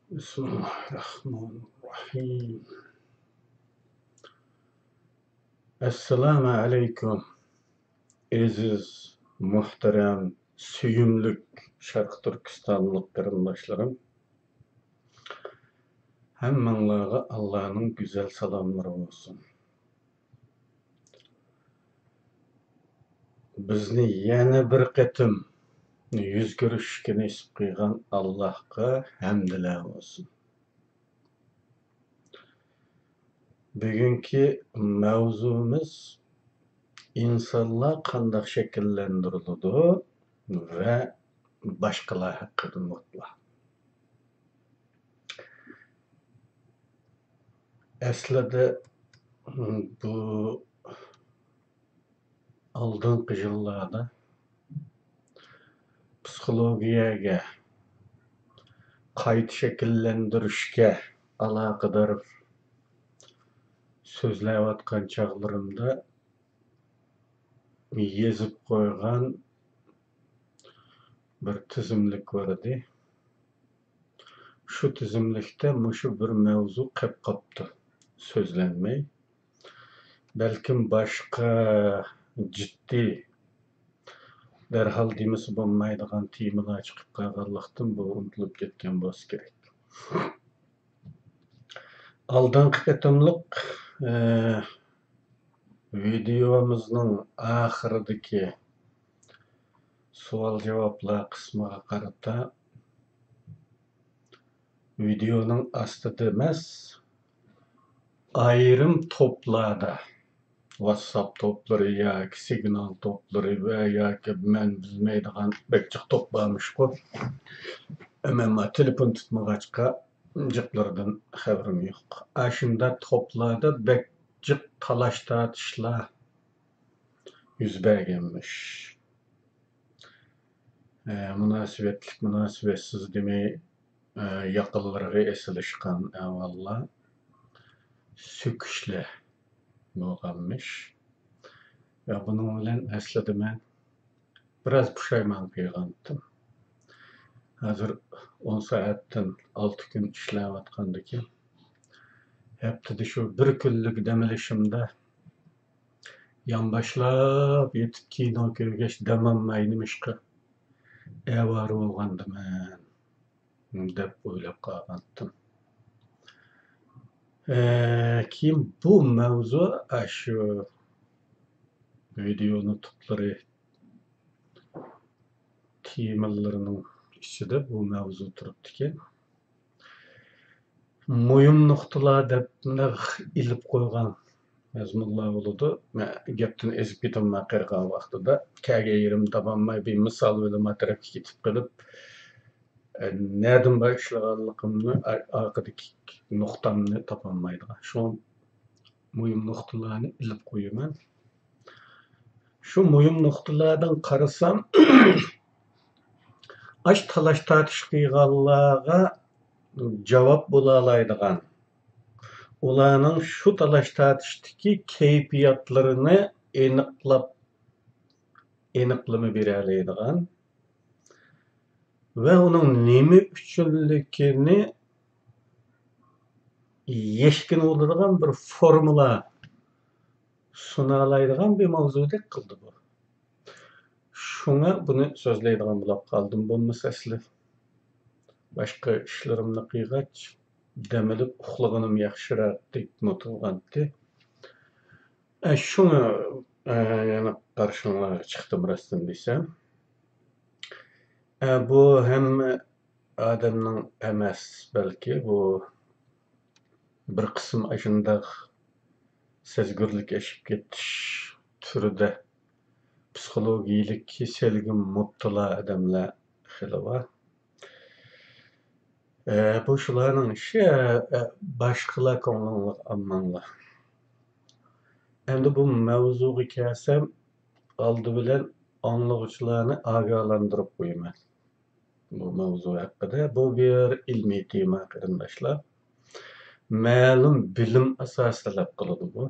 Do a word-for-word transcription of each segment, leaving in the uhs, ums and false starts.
بىسمىللاھىرراھمانىرراھىم. ئەسسالامۇ ئەلەيكۇم، ئەزىز، مۇھتەرەم، سۆيۈملۈك شەرقىي تۈركىستانلىق قېرىنداشلىرىم. ھەممىڭلارغا ئاللانىڭ گۈزەل سالاملىرى بولسۇن. بىزنى يەنە بىر قېتىم يۈز كۆرۈشۈشكە نېسىپ قىلغان ئاللاھقا ھەمدىلەر بولسۇن. بۈگۈنكى مەۋزۇمىز ئىنسانلار قانداق شەكىللەندۈرۈلىدۇ ۋە باشقىلار ھەققىدە نۇقتىلار. ئەسلىدە بۇ ئالدىنقى يىللاردا پسىخولوگىيەگە، قايتا شەكىللەندۈرۈشكە ئالاقىدار سۆزلەۋاتقان چاغلىرىمدا يېزىپ قويغان بىر تىزىملىك بار ئىدى. شۇ تىزىملىكتە مۇشۇ بىر مەۋزۇ قېلىپ قاپتۇ، سۆزلەنمەي. بەلكىم باشقا جىددىي، دەرھال دېمىسە بولمايدىغان تېمىلار چىقىپ قالغانلىقتىن، بۇ ئۇنتۇلۇپ كەتكەن بولسا كېرەك. ئالدىنقى قېتىملىق، ئە، ۋىدېيومىزنىڭ ئاخىرىدىكى سوئال-جاۋابلار قىسمىغا قارىتا، ۋىدېيونىڭ ئاستىدا ئەمەس، ئايرىم توپلاردا، ۋاتساپ توپلىرى ياكى سىگنال توپلىرى ۋە ياكى مەن بىلمەيدىغان بەك جىق توپ بارمىشقۇ. ئەمما تېلېفون تۇتمىغاچقا، جىقلىرىدىن خەۋىرىم يوق. ئاشۇنداق توپلاردا بەك جىق تالاش-تارتىشلار يۈز بەرگەنمىش. ئە، مۇناسىۋەتلىك، مۇناسىۋەتسىز دېمەي، ئە، ياقىنلىرىغا ئېسىلىشقان ئەھۋاللار، سۆكۈشلەر بولغانمىش. ۋە بۇنىڭ بىلەن ئەسلىدە مەن بىراز پۇشايمان قىلغانتىم. ھازىر ئون سائەتتىن ئالتە كۈن ئىشلەۋاتقاندىكىن، ھەپتىدە شۇ بىر كۈنلۈك دەم ئېلىشىمدا يانباشلاپ يېتىپ كىنو كۆرگەچ دەم ئالماي نېمىشقا ئاۋارە بولغاندىمەن دەپ ئويلاپ قالغانتىم. ئە، كېيىن بۇ مەۋزۇ، ئاشۇ ۋىدېئونىڭ تۇپلىرى تېمىلىرىنىڭ ئىچىدە بۇ مەۋزۇ تۇرۇپتىكەن. مۇھىم نۇقتىلار دەپ مۇنداق ئېلىپ قويغان مەزمۇنلار بولىدۇ. مەن گەپتىن ئېزىپ كېتىمەن قېرىغان ۋاقتىدا. كەلگەن يېرىمنى تاپالماي، بىر مىسال بىلەن ما تەرەپكە كېتىپ قېلىپ، ئە، نەدىن باشلىغانلىقىمنى، ئا-، ئارقىدىكى نۇقتامنى تاپالمايدىغان. شۇڭا مۇھىم نۇقتىلارنى ئېلىپ قويىمەن. شۇ مۇھىم نۇقتىلاردىن قارىسام، ئاش تالاش-تارتىش قىلغانلارغا جاۋاب بولالايدىغان، ئۇلارنىڭ شۇ تالاش-تارتىشتىكى كەيپىياتلىرىنى ئېنىقلاپ، ئېنىقلىما بېرەلەيدىغان ۋە ئۇنىڭ نېمە ئۈچۈنلۈكىنى يەشكىنى بولىدىغان بىر فورمۇلا سۇنالايدىغان بىر ماۋزۇدەك قىلدى بۇ. شۇڭا بۇنى سۆزلەيدىغان بولۇپ قالدىم. بولمىسا ئەسلى باشقا ئىشلىرىمنى قىلغاچ، دەم ئېلىپ ئۇخلىغىنىم ياخشىراق دەپمۇ تۇرغانتى. ئە، شۇڭا، ئە، يەنە قارشىڭلارغا چىقتىم راستىنى دېسەم. ئە، بۇ ھەممە ئادەمنىڭ ئەمەس، بەلكى بۇ بىر قىسىم ئاشۇنداق سەزگۈرلۈك ئېشىپ كېتىش تۈرىدە پسىخولوگىيىلىك كېسەلگە مۇپتىلا ئادەملەر خېلى بار. ئە، بۇ شۇلارنىڭ ئىشى، ئە، باشقىلار كۆڭلۈڭلارغا ئالماڭلار. ئەمدى بۇ مەۋزۇغا كەلسەم، ئالدى بىلەن ئاڭلىغۇچىلارنى ئاگاھلاندۇرۇپ قويىمەن بۇ مەۋزۇ ھەققىدە. بۇ بىر ئىلمىي تېما، قېرىنداشلار. مەلۇم بىلىم ئاساسى تەلەپ قىلىدۇ بۇ.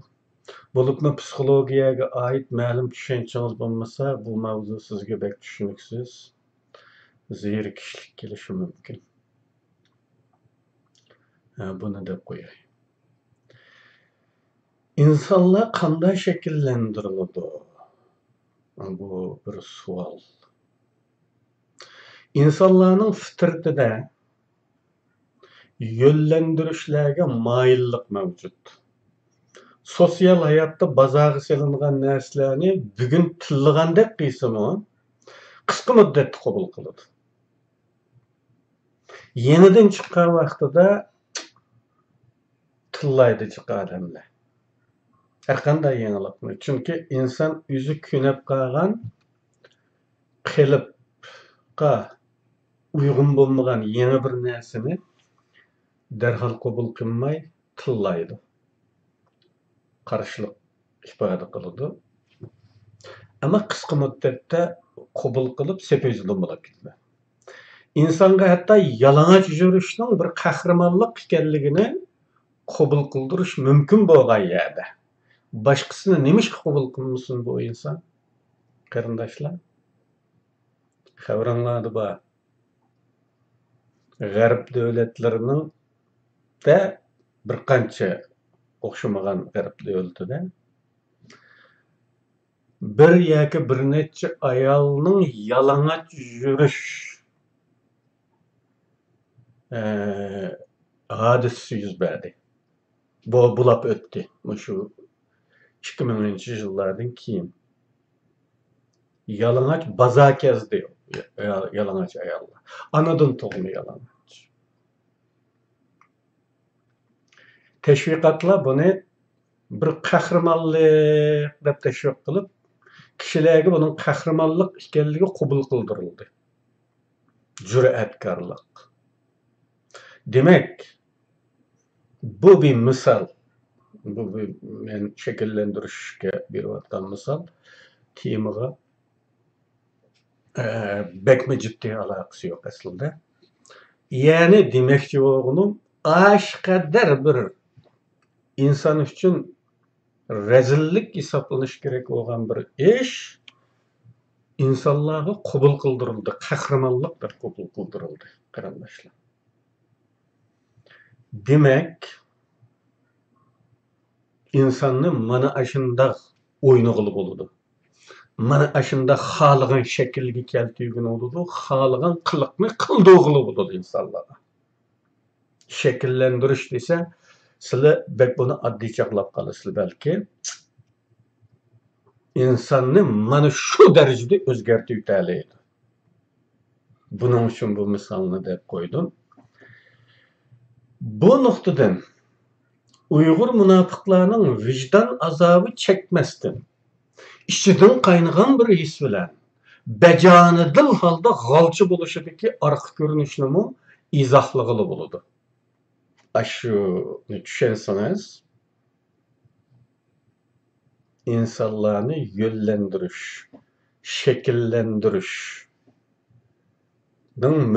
بولۇپمۇ پسىخولوگىيەگە ئائىت مەلۇم چۈشەنچىڭىز بولمىسا، بۇ مەۋزۇ سىزگە بەك چۈشىنىكسىز، زېرىكىشلىك كېلىشى مۇمكىن. ھە، بۇنى دەپ قوياي. ئىنسانلار قانداق شەكىللەندۈرۈلىدۇ؟ بۇ بىر سوئال. ئىنسانلارنىڭ فىترىتىدە يۆنلەندۈرۈشلەرگە مايىللىق مەۋجۇت. سوتسىيال ھاياتتا بازارغا سېلىنغان نەرسىلەرنى بۈگۈن تىللىغاندەك قىلسىمۇ، قىسقا مۇددەتتە قوبۇل قىلىدۇ. يېڭىدىن چىققان ۋاقتىدا تىللايدۇ جىق ئادەملەر ھەرقانداق يېڭىلىقنى. چۈنكى ئىنسان ئۆزى كۆنۈپ قالغان قېلىپقا ئۇيغۇن بولمىغان يېڭى بىر نەرسىنى دەرھال قوبۇل قىلماي تىللايدۇ. قارشىلىق ئىپادە قىلىدۇ. ئەمما قىسقا مۇددەتتە قوبۇل قىلىپ، سېپىزلىدىن بولۇپ كېتىدۇ. ئىنسانغا ھەتتا يالىڭاچ يۈرۈشنىڭ بىر قەھرىمانلىق ئىكەنلىكىنى قوبۇل قىلدۇرۇش مۇمكىن بولغان يەردە، باشقىسىنى نېمىشقا قوبۇل قىلمىسۇن بۇ ئىنسان؟ قېرىنداشلار، خەۋىرىڭلاردا بار. غەرب دۆلەتلىرىنىڭ دە بىر قانچە ئوخشىمىغان غەرب دۆلىتىدە بىر ياكى بىر نەچچە ئايالنىڭ يالىڭاچ يۈرۈش، ئە، ھادىسىسى يۈز بەردى. بۇ بولاپ ئۆتتى. مۇشۇ ئىككى مىڭىنچى يىللاردىن كېيىن. يالىڭاچ بازار كەزدى. يا-، يالىڭاچ ئاياللار. ئانىدىن تۇغما يالىڭاچ. تەشۋىقاتلار بۇنى بىر قەھرىمانلىق دەپ تەشۋىق قىلىپ، كىشىلەرگە بۇنىڭ قەھرىمانلىق ئىكەنلىكى قوبۇل قىلدۇرۇلدى. جۈرئەتكارلىق. دېمەك، بۇ بىر مىسال. بۇ بىر مەن شەكىللەندۈرۈشكە بېرىۋاتقان مىسال. تېمىغا، ئە، بەكمۇ جىددىي ئالاقىسى يوق ئەسلىدە. يەنى دېمەكچى بولغىنىم، ئاشۇ قەدەر بىر ئىنسان ئۈچۈن رەزىللىك ھېسابلىنىش كېرەك بولغان بىر ئىش ئىنسانلارغا قوبۇل قىلدۇرۇلدى، قەھرىمانلىق دەپ قوبۇل قىلدۇرۇلدى، قېرىنداشلار. دېمەك، ئىنساننى مانا ئاشۇنداق ئوينىغىلى بولىدۇ. مانا ئاشۇنداق خالىغان شەكىلگە كەلتۈرگىلى بولىدۇ، خالىغان قىلىقنى قىلدۇرغىلى بولىدۇ ئىنسانلارغا. شەكىللەندۈرۈش دېسە، سىلەر بەك بۇنى ئاددىي چاغلاپ قالىسىلەر بەلكى. ئىنساننى مانا شۇ دەرىجىدە ئۆزگەرتىۋېتەلەيدۇ. بۇنىڭ ئۈچۈن بۇ مىسالنى دەپ قويدۇم. بۇ نۇقتىدىن ئۇيغۇر مۇناپىقلارنىڭ ۋىجدان ئازابى چەكمەستىن، ئىچىدىن قاينىغان بىر ھېس بىلەن، بەجانىدىل ھالدا غالچا بولۇشىدىكى ئارقا كۆرۈنۈشنىمۇ ئىزاھلىغىلى بولىدۇ. ئاشۇنى چۈشەنسىڭىز، ئىنسانلارنى يۆنلەندۈرۈش، شەكىللەندۈرۈشنىڭ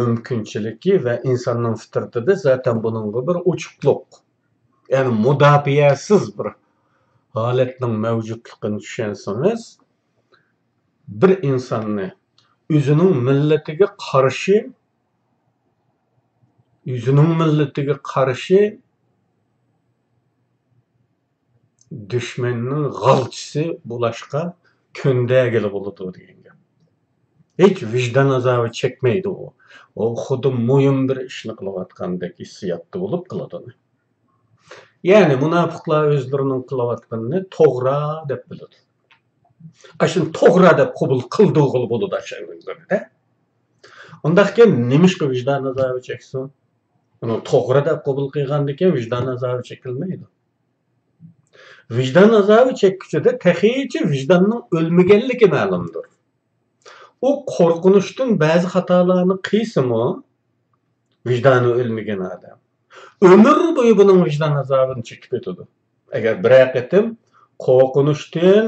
مۇمكىنچىلىكى ۋە ئىنساننىڭ فىترىتىدە زاتەن بۇنىڭغا بىر ئوچۇقلۇق، يەنى مۇداپىئەسىز بىر ھالەتنىڭ مەۋجۇتلۇقىنى چۈشەنسىڭىز، بىر ئىنساننى ئۆزىنىڭ مىللىتىگە قارشى، ئۆزىنىڭ مىللىتىگە قارشى دۈشمەننىڭ غالچىسى بولاشقا كۆندەرگىلى بولىدۇ دېگەن گەپ. ھېچ ۋىجدان ئازابى چەكمەيدۇ ئۇ. ئۇ خۇددى مۇھىم بىر ئىشنى قىلىۋاتقاندەك ھېسسىياتتا بولۇپ قالىدۇ. يەنى مۇناپىقلار ئۆزلىرىنىڭ قىلىۋاتقىنىنى توغرا دەپ بىلىدۇ. ئاشۇنى توغرا دەپ قوبۇل قىلدۇرغىلى بولىدۇ ئاشۇ ئۆزلىرىدە. ئۇنداقكەن نېمىشقا ۋىجدان ئازابى چەكسۇن؟ ئۇنى توغرا دەپ قوبۇل قىلغاندىكىن ۋىجدان ئازابى چېكىلمەيدۇ. ۋىجدان ئازابى چەككۈچىدە تېخىچە ۋىجداننىڭ ئۆلمىگەنلىكى مەلۇمدۇر. ئۇ قورقۇنچتىن بەزى خاتالارنى قىلسىمۇ، ۋىجدانى ئۆلمىگەن ئادەم ئۆمۈر بويى بۇنىڭ ۋىجدان ئازابىنى چېكىپ ئۆتىدۇ. ئەگەر بىرەر قېتىم قورقۇنچتىن،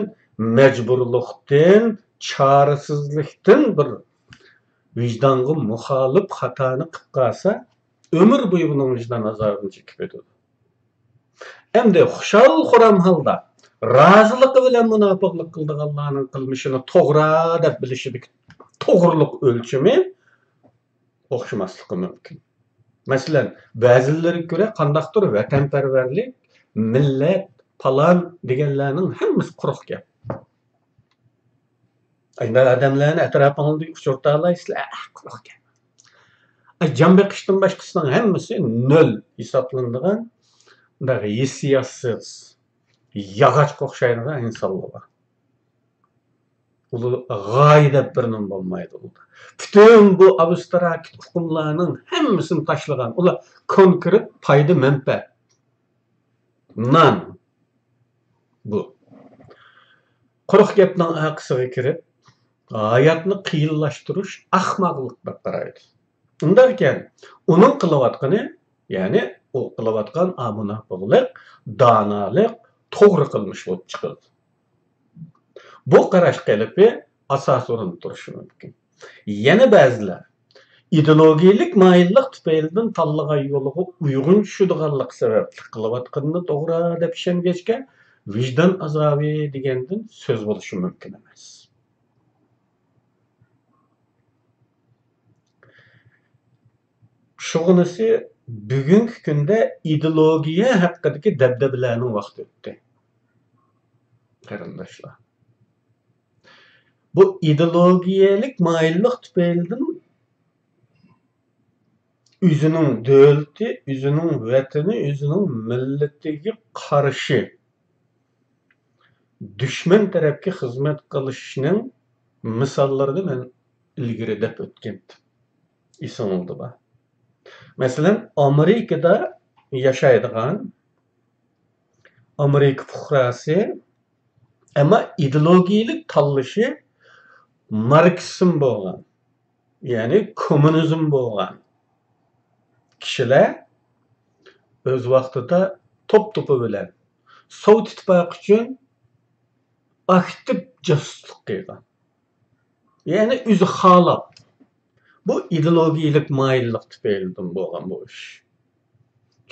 مەجبۇرلۇقتىن، چارىسىزلىكتىن بىر ۋىجدانغا مۇخالىپ خاتانى قىلىپ قالسا، ئۆمۈر بويى بۇنىڭ ۋىجدان ئازابىنى چېكىپ ئۆتىدۇ. ئەمدى خۇشال-خۇرام ھالدا، رازىلىقى بىلەن مۇناپىقلىق قىلىدىغانلارنىڭ قىلمىشىنى توغرا دەپ بىلىشىدىكى توغرىلىق ئۆلچىمى ئوخشىماسلىقى مۇمكىن. مەسىلەن، بەزىلىرىگە كۆرە قانداقتۇر ۋەتەنپەرۋەرلىك، مىللەت، پالان دېگەنلەرنىڭ ھەممىسى قۇرۇق گەپ. ئانداق ئادەملەرنى ئەتراپىڭىزدا ئۇچرىتالايسىلەر، ئەھ، قۇرۇق گەپ. ئاي، جان بېقىشتىن باشقىسىنىڭ ھەممىسى نۆل ھېسابلىنىدىغان، مۇنداق ھېسسىياتسىز، ياغاچقا ئوخشايدىغان ئىنسانلار بار. ئۇلار غايە دەپ بىر نېمە بولمايدۇ ئۇلاردا. پۈتۈن بۇ ئابستراكت ئۇقۇملارنىڭ ھەممىسىنى تاشلىغان. ئۇلار كونكرېت پايدا، مەنپەئەت. نان. بۇ. قۇرۇق گەپنىڭ ئارقىسىغا كىرىپ، ھاياتنى قىيىنلاشتۇرۇش ئەخمەقلىق دەپ قارايدۇ. ئۇنداق ئىكەن، ئۇنىڭ قىلىۋاتقىنى، يەنى ئۇ قىلىۋاتقان ئامۇناپىقلىق، دانالىق، توغرا قىلمىش بولۇپ چىقىدۇ. بۇ قاراش قېلىپى ئاساس ئورۇندا تۇرۇشى مۇمكىن. يەنە بەزىلەر ئىدېئولوگىيەلىك مايىللىق تۈپەيلىدىن تاللىغان يولىغا ئۇيغۇن چۈشىدىغانلىقى سەۋەبلىك قىلىۋاتقىنىنى توغرا دەپ ئىشەنگەچكە، ۋىجدان ئازابى دېگەندىن سۆز بولۇشى مۇمكىن ئەمەس. شۇغىنىسى، بۈگۈنكى كۈندە ئىدېئولوگىيە ھەققىدىكى دەبدەبىلەرنىڭ ۋاقتى ئۆتتى، قېرىنداشلار. بۇ ئىدېئولوگىيەلىك مايىللىق تۈپەيلىدىن ئۆزىنىڭ دۆلىتى، ئۆزىنىڭ ۋەتىنى، ئۆزىنىڭ مىللىتىگە قارشى دۈشمەن تەرەپكە خىزمەت قىلىشنىڭ مىساللىرىنى مەن ئىلگىرى دەپ ئۆتكەنتىم. ئېسىڭىزدە بار. مەسىلەن، ئامېرىكىدا ياشايدىغان ئامېرىكا پۇقراسى، ئەمما ئىدېئولوگىيەلىك تاللىشى ماركسىزم بولغان، يەنى كوممۇنىزم بولغان كىشىلەر ئۆز ۋاقتىدا توپ-توپى بىلەن سوۋېت ئىتتىپاقى ئۈچۈن ئاكتىپ جاسۇسلۇق قىلغان. يەنى ئۆزى خالاپ. بۇ ئىدېئولوگىيەلىك مايىللىق تۈپەيلىدىن بولغان بۇ ئىش.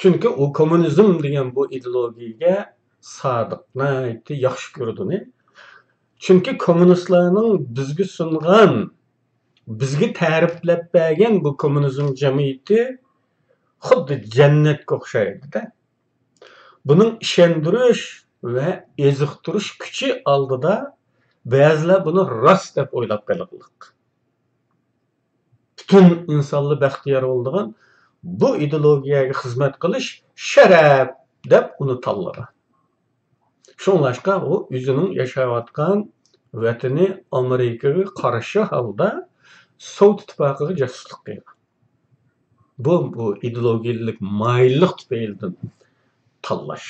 چۈنكى ئۇ كوممۇنىزم دېگەن بۇ ئىدېئولوگىيەگە سادىق، ناھايىتى ياخشى كۆرىدۇ ئۇنى. چۈنكى كوممۇنىستلارنىڭ بىزگە سۇنغان، بىزگە تەرىپلەپ بەرگەن بۇ كوممۇنىزم جەمئىيىتى خۇددى جەننەتكە ئوخشايدۇ-دە. بۇنىڭ ئىشەندۈرۈش ۋە ئېزىقتۇرۇش كۈچى ئالدىدا بەزىلەر بۇنى راست دەپ ئويلاپ قېلىقلىق. پۈتۈن ئىنسانلار بەختىيار بولىدىغان بۇ ئىدېئولوگىيەگە خىزمەت قىلىش شەرەپ دەپ ئۇنى تاللىغان. شۇڭلاشقا ئۇ ئۆزىنىڭ ياشاۋاتقان ۋەتىنى ئامېرىكىغا قارشى ھالدا سوۋېت ئىتتىپاقىغا جاسۇسلۇق قىلغان. بۇ، بۇ ئىدېئولوگىيەلىك مايىللىق تۈپەيلىدىن تاللاش.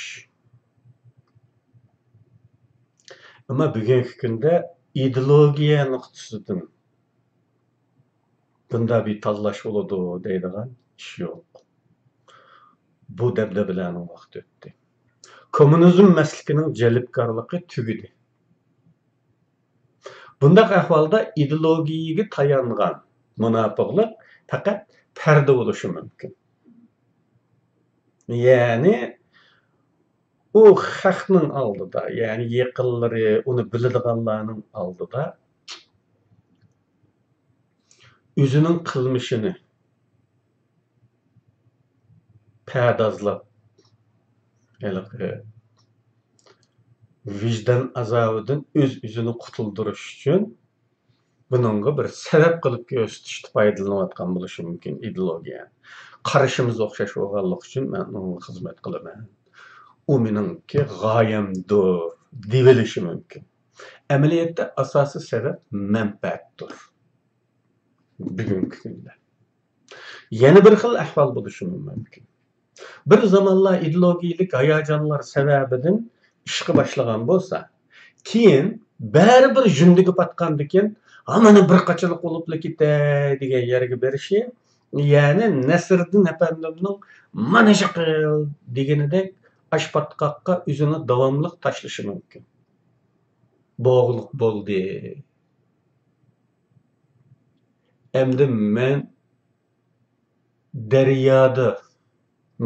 ئەمما بۈگۈنكى كۈندە ئىدېئولوگىيە نۇقتىسىدىن بۇنداق بىر تاللاش بولىدۇ دەيدىغان ئىش يوق. بۇ دەبدەبىلەرنىڭ ۋاقتى ئۆتتى. كوممۇنىزم مەسلىكىنىڭ جەلپكارلىقى تۈگىدى. بۇنداق ئەھۋالدا ئىدېئولوگىيەگە تايانغان مۇناپىقلىق پەقەت پەردە بولۇشى مۇمكىن. يەنى ئۇ خەقنىڭ ئالدىدا، يەنى يېقىنلىرى، ئۇنى بىلىدىغانلارنىڭ ئالدىدا ئۆزىنىڭ قىلمىشىنى پەردازلاپ، ھېلىقى ۋىجدان ئازابىدىن ئۆز-ئۆزىنى قۇتۇلدۇرۇش ئۈچۈن بۇنىڭغا بىر سەۋەب قىلىپ كۆرسىتىشتە پايدىلىنىۋاتقان بولۇشى مۇمكىن ئىدېئولوگىيە. قارىشىمىز ئوخشاش بولغانلىقى ئۈچۈن مەن ئۇنىڭغا خىزمەت قىلىمەن. ئۇ مېنىڭكى غايەمدۇر دېيىۋېلىشى مۇمكىن. ئەمەلىيەتتە ئاساسىي سەۋەب مەنپەئەتتۇر. بۈگۈنكى كۈندە يەنە بىر خىل ئەھۋال بولۇشىمۇ مۇمكىن. بىر زامانلار ئىدېئولوگىيەلىك ھاياجانلار سەۋەبىدىن ئىشقا باشلىغان بولسا، كېيىن بەرىبىر جۈندىگە پاتقاندىكىن، ھا، مانا بىر قاچىلىق بولۇپلا كېتەي دېگەن يەرگە بېرىشى، يەنى نەسىردىن ئەپەندىمنىڭ مانا شۇ قىل دېگىنىدەك ئاشۇ پاتقاققا ئۆزىنى داۋاملىق تاشلىشى مۇمكىن. بوغۇقلۇق بولدى. ئەمدى مەن دەريادا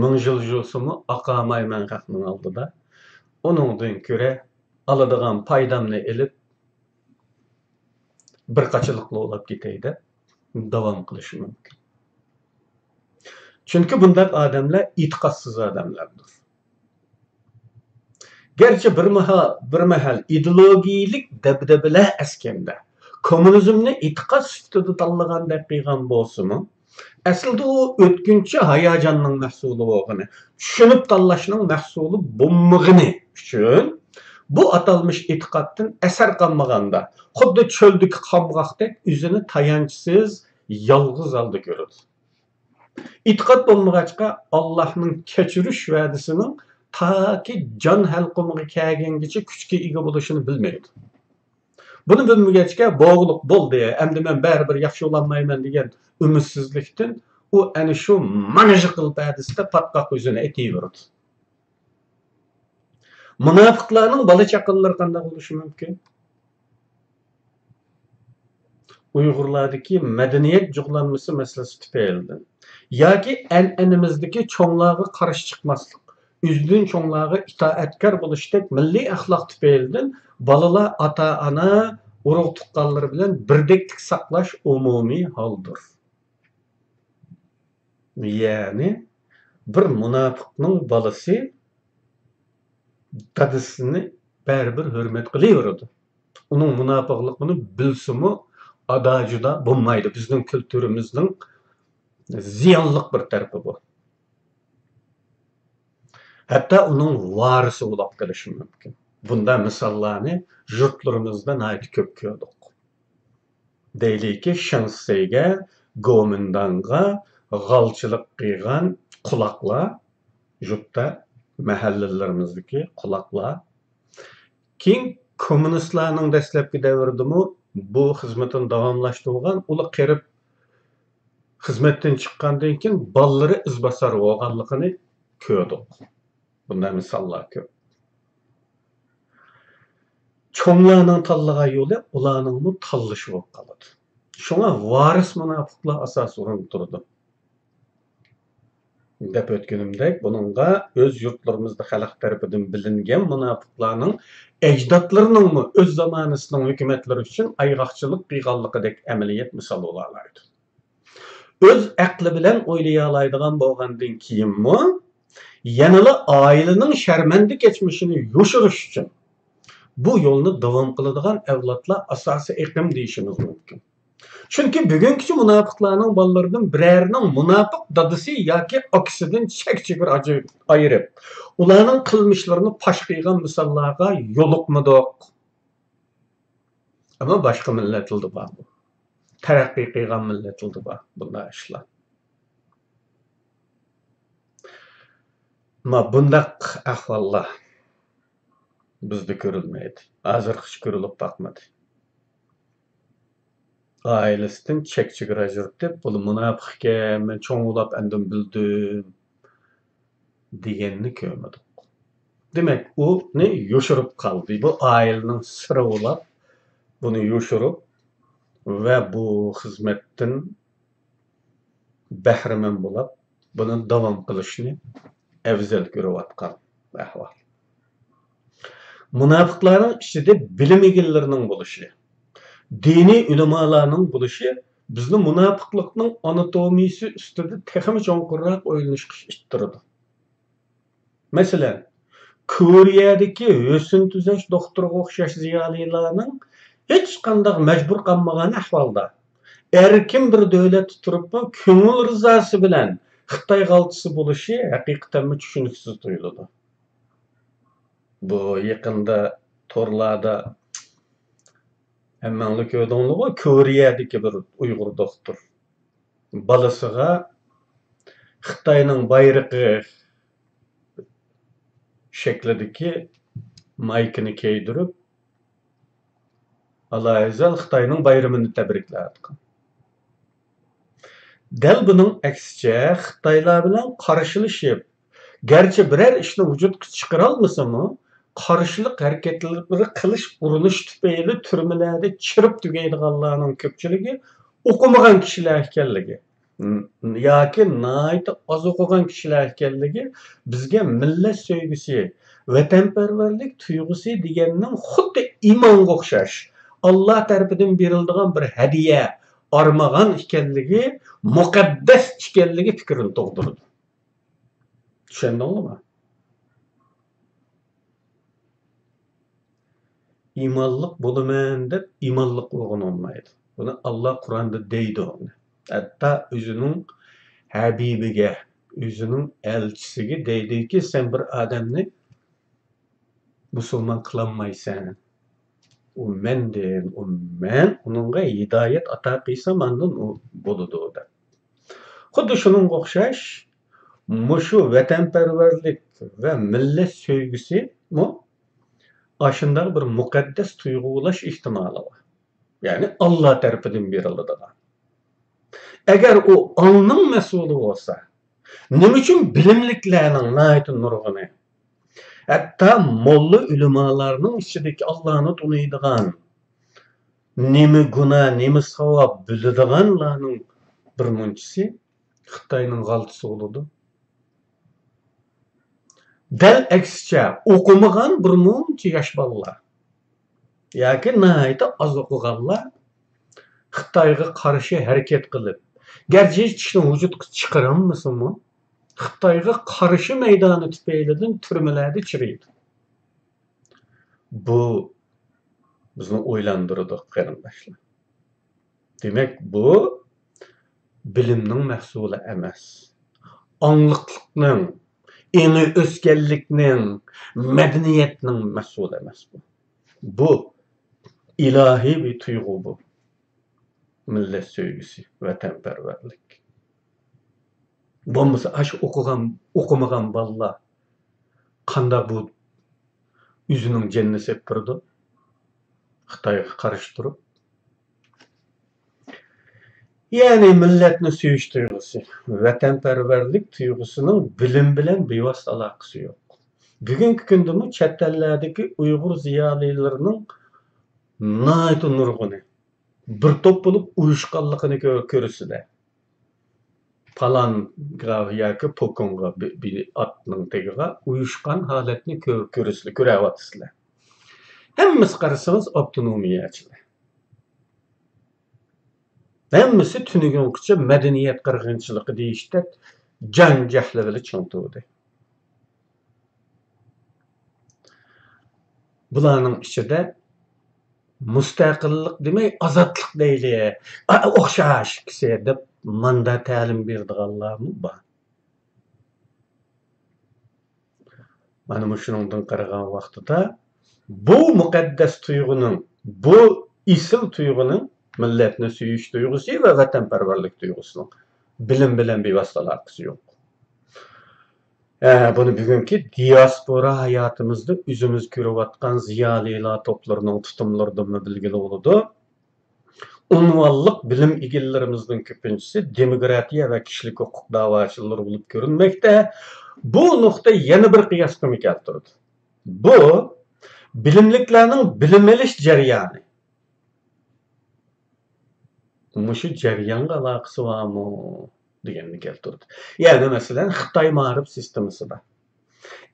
مىڭ يىل يۈرسىمۇ ئاقالمايمەن خەقنىڭ ئالدىدا. ئۇنىڭدىن كۆرە ئالىدىغان پايدامنى ئېلىپ، بىر قاچىلىقلا ئۇلاپ كېتەي دەپ داۋام قىلىشى مۇمكىن. چۈنكى بۇنداق ئادەملەر ئېتىقادسىز ئادەملەردۇر. گەرچە بىر ماھا-، بىر مەھەل ئىدېئولوگىيەلىك دەبدەبىلەر ئەسكەندە، كوممۇنىزمنى ئېتىقاد سۈپىتىدە تاللىغاندەك قىلغان بولسىمۇ، ئەسلىدە ئۇ ئۆتكۈنچى ھاياجاننىڭ مەھسۇلى بولغىنى، چۈشىنىپ تاللاشنىڭ مەھسۇلى بولمىغىنى ئۈچۈن، بۇ ئاتالمىش ئېتىقادتىن ئەسەر قالمىغاندا، خۇددى چۆلدىكى قامغاقتەك ئۆزىنى تايانچسىز، يالغۇز ھالدا كۆرىدۇ. ئېتىقاد بولمىغاچقا، ئاللاھنىڭ كەچۈرۈش ۋەدىسىنىڭ تاكى جان ھەلقۇمىغا كەلگەنگىچە كۈچكە ئىگە بولۇشىنى بىلمەيدۇ. بۇنى بىلمىگەچكە، بوغۇلۇپ، «بولدى، ئەمدى مەن بەرىبىر ياخشى بولالمايمەن» دېگەن ئۈمىدسىزلىكتىن ئۇ ئەنە شۇ مانا شۇ قىل پەدىسىدە پاتقاق ئۆزىنى ئېتىۋېرىدۇ. مۇناپىقلارنىڭ بالا-چاقىلىرى قانداق بولۇشى مۇمكىن؟ ئۇيغۇرلاردىكى مەدەنىيەت جۇغلانمىسى مەسىلىسى تۈپەيلىدىن ياكى ئەنئەنىمىزدىكى چوڭلارغا قارشى چىقماسلىق، ئۆزىدىن چوڭلارغا ئىتائەتكار بولۇشتەك مىللىي ئەخلاق تۈپەيلىدىن بالىلار ئاتا-ئانا، ئۇرۇق-تۇغقانلىرى بىلەن بىردەكلىك ساقلاش ئومۇمىي ھالدۇر. يەنى بىر مۇناپىقنىڭ بالىسى دادىسىنى بەرىبىر ھۆرمەت قىلىۋېرىدۇ. ئۇنىڭ مۇناپىقلىقىنى بىلسىمۇ ئادا-جۇدا بولمايدۇ. بىزنىڭ كۈلتۈرىمىزنىڭ زىيانلىق بىر تەرىپى بۇ. ھەتتا ئۇنىڭ ۋارىسى بولاپ قېلىشى مۇمكىن. بۇنداق مىساللارنى يۇرتلىرىمىزدا ناھايىتى كۆپ كۆردۇق. دەيلىكى، شېڭشىگە، گومىنداڭغا غالچىلىق قىلغان قۇلاقلار، يۇرتتا، مەھەللىلىرىمىزدىكى قۇلاقلار. كېيىن كوممۇنىستلارنىڭ دەسلەپكى دەۋرىدىمۇ بۇ خىزمىتىنى داۋاملاشتۇرغان، ئۇلار قېرىپ خىزمەتتىن چىققاندىن كېيىن بالىلىرى ئىزباسار بولغانلىقىنى كۆردۇق. بۇنداق مىساللار كۆپ. چوڭلارنىڭ تاللىغان يولى ئۇلارنىڭمۇ تاللىشى بولۇپ قالىدۇ. شۇڭا ۋارىس مۇناپىقلار ئاساسىي ئورۇندا تۇرىدۇ. دەپ ئۆتكىنىمدەك، بۇنىڭغا ئۆز يۇرتلىرىمىزدا خەلق تەرىپىدىن بىلىنگەن مۇناپىقلارنىڭ ئەجدادلىرىنىڭمۇ ئۆز زامانىسىنىڭ ھۆكۈمەتلىرى ئۈچۈن ئايغاقچىلىق قىلغانلىقىدەك ئەمەلىيەت مىسال بولالايدۇ. ئۆز ئەقلى بىلەن ئويلىيالايدىغان بولغاندىن كېيىنمۇ، يەنىلا ئائىلىنىڭ شەرمەندە كەچمىشىنى يوشۇرۇش ئۈچۈن بۇ يولنى داۋام قىلىدىغان ئەۋلادلار ئاساسىي ئېقىم دېيىشىمىز مۇمكىن. چۈنكى بۈگۈنكىچە مۇناپىقلارنىڭ بالىلىرىدىن بىرەرىنىڭ مۇناپىق دادىسى ياكى ئاكىسىدىن چەك-چېگرا ئاجرىتىپ، ئايرىپ، ئۇلارنىڭ قىلمىشلىرىنى پاش قىلغان مىساللارغا يولۇقمىدۇق. ئەمما باشقا مىللەتلەردە بار بۇ. تەرەققىي قىلغان مىللەتلەردە بار بۇنداق ئىشلار. ئەمما بۇنداق ئەھۋاللار بىزدە كۆرۈلمەيدۇ. ھازىرغىچە كۆرۈلۈپ باقمىدى. ئائىلىسىدىن چەك-چېگرا ئاجرىتىپ، «بۇ مۇناپىق ئىكەن، مەن چوڭ بولاپ ئاندىن بىلدىم» دېگەننى كۆرمىدۇق. دېمەك، ئۇنى يوشۇرۇپ قالدى. بۇ ئائىلىنىڭ سىرى بولاپ، بۇنى يوشۇرۇپ ۋە بۇ خىزمەتتىن بەھرىمەن بولاپ، بۇنى داۋام قىلىشنى ئەۋزەل كۆرۈۋاتقان ئەھۋال. مۇناپىقلارنىڭ ئىچىدە بىلىم ئىگىلىرىنىڭ بولۇشى، دىنىي ئۆلىمالارنىڭ بولۇشى بىزنى مۇناپىقلىقنىڭ ئاناتومىيىسى ئۈستىدە تېخىمۇ چوڭقۇرراق ئويلىنىشقا ئىتتىرىدۇ. مەسىلەن، كورېيەدىكى ھۆسن تۈزەش دوختۇرىغا ئوخشاش زىيالىيلارنىڭ ھېچقانداق مەجبۇر قالمىغان ئەھۋالدا، ئەركىن بىر دۆلەتتە تۇرۇپمۇ كۆڭۈل رىزاسى بىلەن خىتاي غالچىسى بولۇشى ھەقىقەتەنمۇ چۈشىنىكسىز تۇيۇلىدۇ. بۇ يېقىندا تورلاردا ھەممەڭلار كۆردۈڭلارغۇ، كورېيەدىكى بىر ئۇيغۇر دوختۇر بالىسىغا خىتاينىڭ بايرىقى شەكلىدىكى مايكىنى كىيدۈرۈپ، ئالاھىزەل خىتاينىڭ بايرىمىنى تەبرىكلەۋاتقان. دەل بۇنىڭ ئەكسىچە، خىتايلار بىلەن قارشىلىشىپ، گەرچە بىرەر ئىشنى ۋۇجۇدقا چىقىرالمىسىمۇ، قارشىلىق ھەرىكەتلىرى قىلىش ئۇرۇنۇش تۈپەيلى تۈرمىلەردە چىرىپ تۈگەيدىغانلارنىڭ كۆپچىلىكى ئوقۇمىغان كىشىلەر ئىكەنلىكى، م-، ياكى ناھايىتى ئاز ئوقۇغان كىشىلەر ئىكەنلىكى بىزگە مىللەت سۆيگۈسى، ۋەتەنپەرۋەرلىك تۇيغۇسى دېگەننىڭ خۇددى ئىمانغا ئوخشاش، ئاللا تەرىپىدىن بېرىلىدىغان بىر ھەدىيە، ئارمىغان ئىكەنلىكى، مۇقەددەس ئىكەنلىكى پىكرىنى تۇغدۇرىدۇ. چۈشەندىڭلىمۇ؟ ئىمانلىق بولىمەن دەپ ئىمانلىق بولغىلى بولمايدۇ. بۇنى ئاللا قۇرئاندا دەيدۇ. ھەتتا ئۆزىنىڭ ھەبىبىگە، ئۆزىنىڭ ئەلچىسىگە دەيدۇكى، سەن بىر ئادەمنى مۇسۇلمان قىلالمايسەن. ئۇ مەندىن، ئۇ مەن ئۇنىڭغا ھىدايەت ئاتا قىلسام، ئاندىن ئۇ بولىدۇ دەپ. خۇددى شۇنىڭغا ئوخشاش، مۇشۇ ۋەتەنپەرۋەرلىك ۋە مىللەت سۆيگۈسىمۇ ئاشۇنداق بىر مۇقەددەس تۇيغۇ بولۇش ئېھتىمالى بار. يەنى ئاللا تەرىپىدىن بېرىلىدىغان. ئەگەر ئۇ ئاڭنىڭ مەسئۇلى بولسا، نېمە ئۈچۈن بىلىملىكلەرنىڭ ناھايىتى نۇرغۇنى، ھەتتا موللا ئۆلىمالارنىڭ ئىچىدىكى ئاللانى تونۇيدىغان، نېمە گۇناھ، نېمە ساۋاب بىلىدىغانلارنىڭ بىر مۇنچىسى خىتاينىڭ غالتىسى بولىدۇ. دەل ئەكسىچە، ئوقۇمىغان بىر مۇنچە ياش بالىلار ياكى ناھايىتى ئاز ئوقۇغانلار خىتايغا قارشى ھەرىكەت قىلىپ، گەرچە ھېچ ئىشنى ۋۇجۇدقا چىقىرالمىسىمۇ، خىتايغا قارشى مەيدانى تۈپەيلىدىن تۈرمىلەردە چىرىيدۇ. بۇ بىزنى ئويلاندۇرىدۇ، قېرىنداشلار. دېمەك، بۇ بىلىمنىڭ مەھسۇلى ئەمەس. ئاڭلىقلىقنىڭ، ئېڭى ئۆسكەنلىكنىڭ، مەدەنىيەتنىڭ مەھسۇلى ئەمەس بۇ. بۇ ئىلاھىي بىر تۇيغۇ بۇ. مىللەت سۆيگۈسى، ۋەتەنپەرۋەرلىك. بولمىسا ئاشۇ ئوقۇغان، ئوقۇمىغان بالىلار قانداق بۇ ئۆزىنىڭ جېنىنى سېتىپ تۇرىدۇ؟ خىتايغا قارشى تۇرۇپ. يەنى مىللەتنى سۆيۈش تۇيغۇسى، ۋەتەنپەرۋەرلىك تۇيغۇسىنىڭ بىلىم بىلەن بىۋاسىتە ئالاقىسى يوق. بۈگۈنكى كۈندىمۇ چەت ئەللەردىكى ئۇيغۇر زىيالىيلىرىنىڭ ناھايىتى نۇرغۇنى بىر توپ بولۇپ ئۇيۇشقانلىقىنى كۆ-، كۆرىسىلەر. پالانغا ياكى پوكۇڭغا بى-، بى-، ئاتنىڭ تېگىغا ئۇيۇشقان ھالەتنى كۆ-، كۆرىسىلەر، كۆرەۋاتىسىلەر. ھەممىسى قارىسىڭىز ئاپتونومىيەچىلەر. ھەممىسى تۈنۈگۈنگىچە مەدەنىيەت قىرغىنچىلىقى دېيىشتەك جان جەھلى بىلەن چىڭ تۇردى. بۇلارنىڭ ئىچىدە مۇستەقىللىق دېمەي، ئازادلىق دەيلى، ئا، ئوخشاش ئىككىسى دەپ ماندا تەلىم بېرىدىغانلارمۇ بار. مانا مۇشۇنىڭدىن قارىغان ۋاقتىدا بۇ مۇقەددەس تۇيغۇنىڭ، بۇ ئېسىل تۇيغۇنىڭ، مىللەتنى سۆيۈش تۇيغۇسى ۋە ۋەتەنپەرۋەرلىك تۇيغۇسىنىڭ بىلىم بىلەن بىۋاسىتە ئالاقىسى يوق. ئە، بۇنى بۈگۈنكى دىياسپورا ھاياتىمىزدا ئۆزىمىز كۆرۈۋاتقان زىيالىيلار توپلىرىنىڭ تۇتۇملىرىدىنمۇ بىلگىلى بولىدۇ. ئۇنۋانلىق بىلىم ئىگىلىرىمىزنىڭ كۆپىنچىسى دېموكراتىيە ۋە كىشىلىك ھوقۇق داۋاچىلىرى بولۇپ كۆرۈنمەكتە. بۇ نۇقتا يەنە بىر قىياسنى كەلتۈرىدۇ. بۇ بىلىملىكلەرنىڭ بىلىم ئېلىش جەريانى. مۇشۇ جەريانغا ئالاقىسى بارمۇ دېگەننى كەلتۈردى. يەنى مەسىلەن، خىتاي مائارىپ سىستېمىسىدا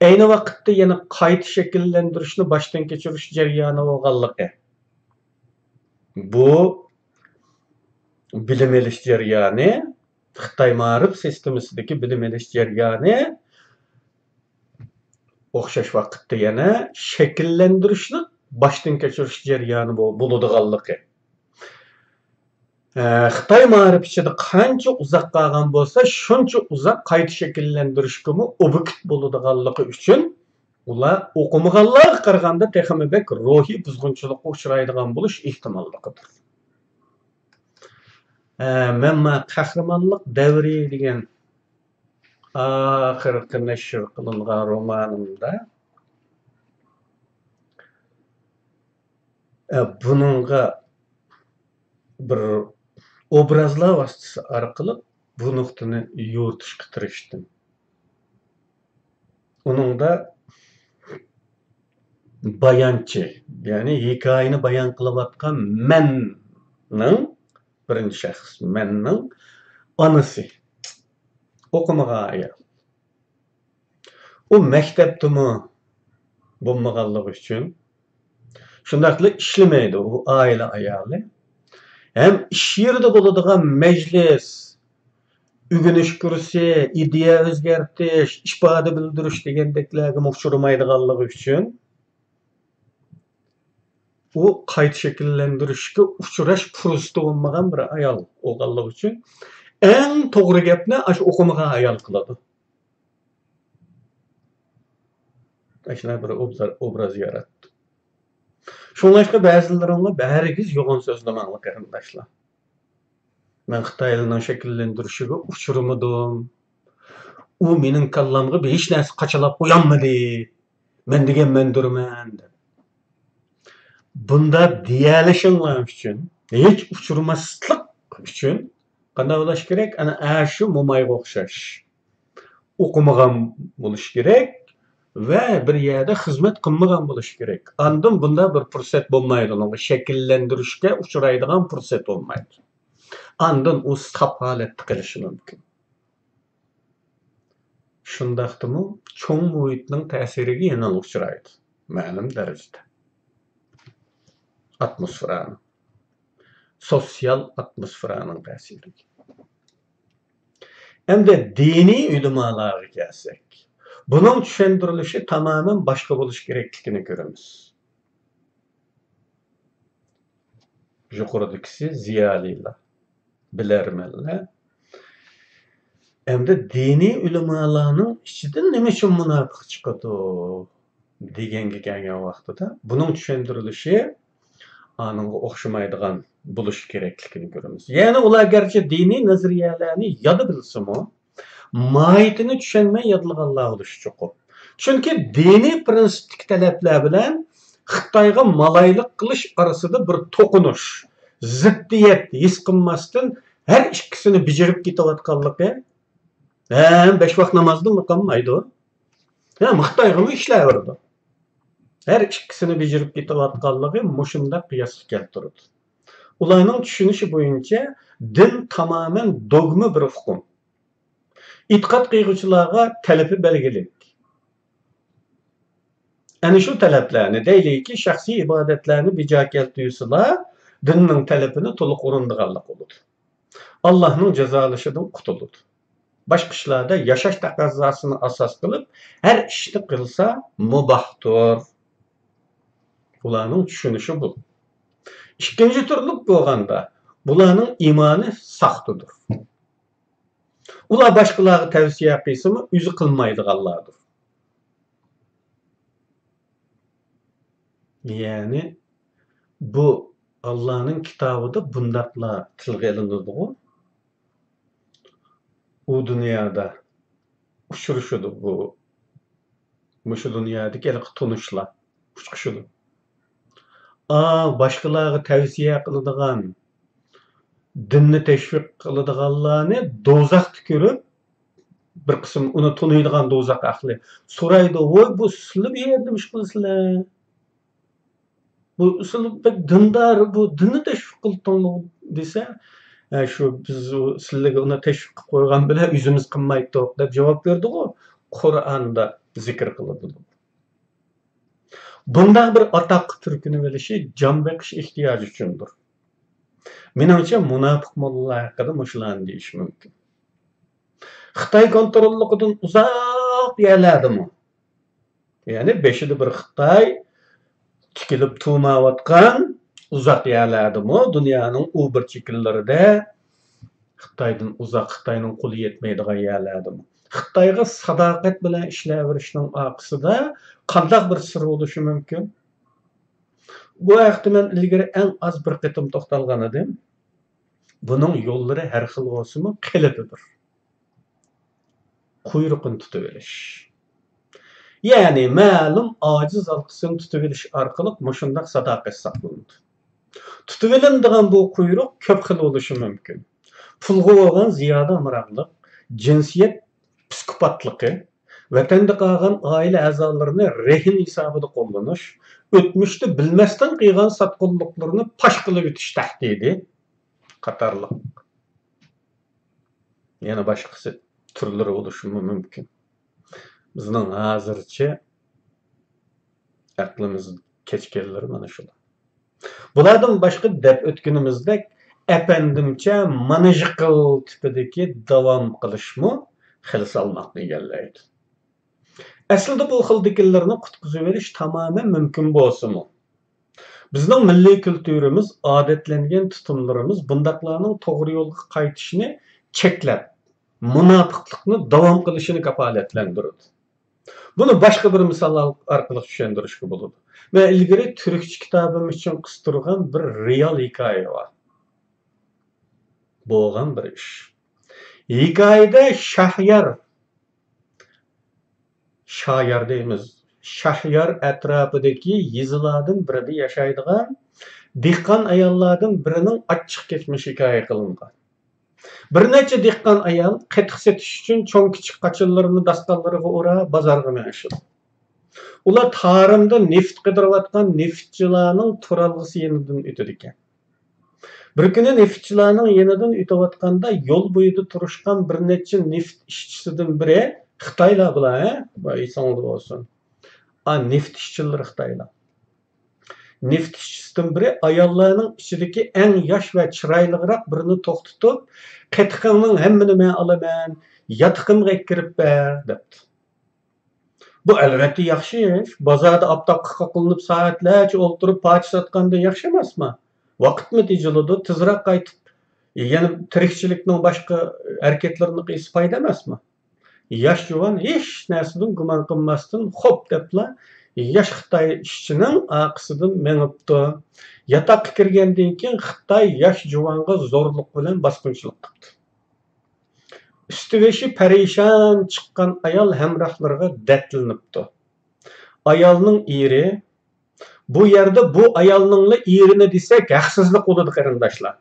ئەينى ۋاقىتتا يەنە قايتا شەكىللەندۈرۈشنى باشتىن كەچۈرۈش جەريانى بولغانلىقى. بۇ بىلىم ئېلىش جەريانى، خىتاي مائارىپ سىستېمىسىدىكى بىلىم ئېلىش جەريانى ئوخشاش ۋاقىتتا يەنە شەكىللەندۈرۈشنى باشتىن كەچۈرۈش جەريانى بو-، بولىدىغانلىقى. ئە، خىتاي مائارىپى ئىچىدە قانچە ئۇزاق قالغان بولسا، شۇنچە ئۇزاق قايتا شەكىللەندۈرۈشكىمۇ ئوبيېكت بولىدىغانلىقى ئۈچۈن، ئۇلار ئوقۇمىغانلارغا قارىغاندا تېخىمۇ بەك روھىي بۇزغۇنچىلىققا ئۇچرايدىغان بولۇش ئېھتىماللىقىدۇر. ئە، مەن ما قەھرىمانلىق دەۋرى دېگەن ئاخىرقى نەشر قىلىنغان رومانىمدا، ئە، بۇنىڭغا بىر ئوبرازلار ۋاسىتىسى ئارقىلىق بۇ نۇقتىنى يورۇتۇشقا تىرىشتىم. ئۇنىڭدا بايانچى، يەنى ھېكايىنى بايان قىلىۋاتقان مەننىڭ، بىرىنچى شەخس مەننىڭ ئانىسى، ئوقۇمىغان ئايال. ئۇ مەكتەپتىمۇ بولمىغانلىقى ئۈچۈن، شۇنداقلا ئىشلىمەيدۇ ئۇ ئائىلە ئايالى. ھەم ئىش يېرىدە بولىدىغان مەجلىس، ئۆگىنىش كۇرسى، ئىدىيە ئۆزگەرتىش، ئىپادە بىلدۈرۈش دېگەندەكلەرگىمۇ ئۇچرىمايدىغانلىقى ئۈچۈن، ئۇ قايتا شەكىللەندۈرۈشكە ئۇچراش پۇرسىتى بولمىغان بىر ئايال بولغانلىقى ئۈچۈن، ئەڭ توغرا گەپنى ئاشۇ ئوقۇمىغان ئايال قىلىدۇ. ئاشۇنداق بىر ئوبزا-، ئوبراز ياراتتى. شۇڭلاشقا بەزىلىرىڭلار ھەرگىز يوغان سۆزلىمەڭلار، قېرىنداشلار. مەن خىتايلارنىڭ شەكىللەندۈرۈشىگە ئۇچرىمىدىم. ئۇ مېنىڭ كاللامغا ھېچ نەرسە قاچىلاپ قويالمىدى. مەن دېگەن مەندۇرمەن دەپ. بۇنداق دېيەلىشىڭلار ئۈچۈن، ھېچ ئۇچرىماسلىق ئۈچۈن قانداق بولۇش كېرەك؟ ئەنە ئاشۇ مومايغا ئوخشاش ئوقۇمىغان بولۇش كېرەك ۋە بىر يەردە خىزمەت قىلمىغان بولۇش كېرەك. ئاندىن بۇنداق بىر پۇرسەت بولمايدۇ، ئۇنىڭغا شەكىللەندۈرۈشكە ئۇچرايدىغان پۇرسەت بولمايدۇ. ئاندىن ئۇ ساپ ھالەتتە قېلىشى مۇمكىن. شۇنداقتىمۇ چوڭ مۇھىتنىڭ تەسىرىگە يەنە ئۇچرايدۇ. مەلۇم دەرىجىدە. ئاتموسفېرانىڭ، سوتسىيال ئاتموسفېرانىڭ تەسىرىگە. ئەمدى دىنىي ئۆلىمالارغا كەلسەك، بۇنىڭ چۈشەندۈرۈلۈشى تامامەن باشقا بولۇشى كېرەكلىكىنى كۆرىمىز. يۇقىرىدىكىسى زىيالىيلار، بىلەرمەنلەر. ئەمدى دىنىي ئۆلىمالارنىڭ ئىچىدىن نېمە ئۈچۈن مۇناپىق چىقىدۇ دېگەنگە كەلگەن ۋاقتىدا، بۇنىڭ چۈشەندۈرۈلۈشى ئانىڭغا ئوخشىمايدىغان بولۇشى كېرەكلىكىنى كۆرىمىز. يەنى ئۇلار گەرچە دىنىي نەزەرىيەلەرنى يادا بىلسىمۇ، ماھىيىتىنى چۈشەنمەي يادلىغانلار بولۇشى چوقۇم. چۈنكى دىنىي پىرىنسىپتىكى تەلەپلەر بىلەن خىتايغا مالايلىق قىلىش ئارىسىدا بىر توقۇنۇش، زىددىيەت ھېس قىلماستىن ھەر ئىككىسىنى بېجىرىپ كېتىۋاتقانلىقى، ھە، بەش ۋاق نامازدىنمۇ قالمايدۇ. ھە، خىتايغىمۇ ئىشلەۋېرىدۇ. ھەر ئىككىسىنى بېجىرىپ كېتىۋاتقانلىقى مۇشۇنداق قىياسقا كەلتۈرىدۇ. ئۇلارنىڭ چۈشىنىشى بويىچە دىن تامامەن دوگما بىر ئۇقۇم. ئېتىقاد قىلغۇچىلارغا تەلىپى بەلگىلىك. ئەنە شۇ تەلەپلەرنى، دەيلىكى، شەخسىي ئىبادەتلەرنى بىجا كەلتۈرسىلا، دىننىڭ تەلىپىنى تولۇق ئورۇندىغانلىق بولىدۇ. ئاللاھنىڭ جازالىشىدىن قۇتۇلىدۇ. باشقا ئىشلاردا ياشاش تەقەززاسىنى ئاساس قىلىپ، ھەر ئىشنى قىلسا مۇباھتۇر. بۇلارنىڭ چۈشىنىشى بۇ. ئىككىنچى تۈرلۈك بولغاندا، بۇلارنىڭ ئىمانى ساختىدۇر. ئۇلار باشقىلارغا تەۋسىيە قىلسىمۇ، ئۆزى قىلمايدىغانلاردۇر. يەنى بۇ ئاللانىڭ كىتابىدا بۇنداقلا تىلغا ئېلىنىدىغۇ. ئۇ دۇنيادا ئۇچرىشىدۇ بۇ، مۇشۇ دۇنيادىكى ھېلىقى تونۇشلار ئۇچرىشىدۇ. ئا، باشقىلارغا تەۋسىيە قىلىدىغان، دىننى تەشۋىق قىلىدىغانلارنى دوزاختا كۆرۈپ، بىر قىسىم ئۇنى تونۇيدىغان دوزاخ ئەھلى سورايدۇ، ۋوي، بۇ سىلە بۇ يەردە نېمە ئىش قىلىسىلەر؟ بۇ سىلە بەك دىندار، بۇ دىننى تەشۋىق قىلىدىغانلىغۇ دېسە، ھە، شۇ بىز ئۇ سىلىگە ئۇنى تەشۋىق قىلىپ قويغان بىلەن ئۆزىمىز قىلمايتتۇق دەپ جاۋاب بېرىدىغۇ، قۇرئاندا زىكىر قىلىدۇ. بۇنداق بىر ئاتاققا تۈركىنىۋېلىشى جان بېقىش ئېھتىياجى ئۈچۈندۇر. مېنىڭچە، مۇناپىق موللىلار ھەققىدە مۇشۇلارنى دېيىش مۇمكىن. خىتاي كونتروللۇقىدىن ئۇزاق يەرلەردىمۇ، يەنى بېشىدا بىر خىتاي تىكىلىپ تۇرمايۋاتقان ئۇزاق يەرلەردىمۇ، دۇنيانىڭ ئۇ بىر چېكىلىرىدە، خىتايدىن ئۇزاق، خىتاينىڭ قولى يەتمەيدىغان يەرلەردىمۇ خىتايغا ساداقەت بىلەن ئىشلەۋېرىشنىڭ ئارقىسىدا قانداق بىر سىر بولۇشى مۇمكىن؟ بۇ ھەقتە مەن ئىلگىرى ئەڭ ئاز بىر قېتىم توختالغان ئىدىم. بۇنىڭ يوللىرى ھەر خىل بولسىمۇ، قېلىپى بىر. قۇيرۇقىنى تۇتۇۋېلىش. يەنى مەلۇم ئاجىز ھالقىسىنى تۇتۇۋېلىش ئارقىلىق مۇشۇنداق ساداقەت ساقلىنىدۇ. تۇتۇۋېلىنىدىغان بۇ قۇيرۇق كۆپ خىل بولۇشى مۇمكىن. پۇلغا بولغان زىيادە ئامراقلىق، جىنسىيەت پسىكوپاتلىقى، ۋەتەندە قالغان ئائىلە ئەزالىرىنى رېھىن ھېسابىدا قوللىنىش، ئۆتمۈشتە بىلمەستىن قىلغان ساتقۇنلۇقلىرىنى پاش قىلىۋېتىش تەھدىتى قاتارلىق. يەنە باشقىسى تۈرلىرى بولۇشىمۇ مۇمكىن. بىزنىڭ ھازىرچە ئەقلىمىز كەچكەنلىرى مانا شۇلار. بۇلاردىن باشقا، دەپ ئۆتكىنىمىزدەك، ئەپەندىمچە مانىژىقىل تىپىدىكى داۋام قىلىشمۇ خېلى سالماقنى ئىگىلەيدۇ. ئەسلىدە بۇ خىل دېگەنلەرنى قۇتقۇزۇۋېلىش تامامەن مۇمكىن بولسىمۇ، بىزنىڭ مىللىي كۈلتۈرىمىز، ئادەتلەنگەن تۇتۇملىرىمىز بۇنداقلارنىڭ توغرا يولغا قايتىشىنى چەكلەپ، مۇناپىقلىقنى داۋام قىلىشىنى كاپالەتلەندۈرىدۇ. بۇنى باشقا بىر مىسال ئارقىلىق چۈشەندۈرۈشكە بولىدۇ. مەن ئىلگىرى تۈركچە كىتابىم ئۈچۈن قىستۇرغان بىر رېئال ھېكايە بار. بولغان بىر ئىش. ھېكايىدە شاھيار، شايار دەيمىز، شاھيار ئەتراپىدىكى يېزىلاردىن بىرىدە ياشايدىغان دېھقان ئاياللاردىن بىرىنىڭ ئاچچىق كەچمىشى ھېكايە قىلىنغان. بىر نەچچە دېھقان ئايال قېتىق سېتىش ئۈچۈن چوڭ-كىچىك قاچىلىرىنى داستانلىرىغا ئوراپ، بازارغا مېڭىشىدۇ. ئۇلار تارىمدا نېفىت قىدىرىۋاتقان نېفىتچىلارنىڭ تۇرالغۇسى يېنىدىن ئۆتىدىكەن. بىر كۈنى نېفىتچىلارنىڭ يېنىدىن ئۆتۈۋاتقاندا، يول بويىدا تۇرۇشقان بىر نەچچە نېفىت ئىشچىسىدىن بىرى، خىتايلار بۇلار، ھە؟ ئېسىڭلاردا بولسۇن. ئا، نېفىت ئىشچىلىرى خىتايلار. نېفىت ئىشچىسىدىن بىرى ئاياللارنىڭ ئىچىدىكى ئەڭ ياش ۋە چىرايلىقراق بىرىنى توختىتىپ، «قېتىقىڭنىڭ ھەممىنى مەن ئالىمەن، ياتىقىمغا ئەكىرىپ بەر» دەپتۇ. بۇ ئەلۋەتتە ياخشى ئىش. بازاردا ئاپتاپقا قاقلىنىپ سائەتلەرچە ئولتۇرۇپ پارچە ساتقاندىن ياخشى ئەمەسمۇ؟ ۋاقىتمۇ تېجىلىدۇ، تېزرەك قايتىپ يەنە تىرىكچىلىكنىڭ باشقا ھەرىكەتلىرىنى قىلسا پايدا ئەمەسمۇ؟ ياش جۇۋان ھېچ نەرسىدىن گۇمان قىلماستىن، خوپ دەپلا ياش خىتاي ئىشچىنىڭ ئارقىسىدىن مېڭىپتۇ. ياتاققا كىرگەندىن كېيىن خىتاي ياش جۇۋانغا زورلۇق بىلەن باسقۇنچىلىق قىپتۇ. ئۈستى بېشى پەرىشان چىققان ئايال ھەمراھلىرىغا دەتلىنىپتۇ. ئايالنىڭ ئېرى، بۇ يەردە بۇ ئايالنىڭلا ئېرىنى دېسەك ھەقسىزلىق بولىدۇ، قېرىنداشلار.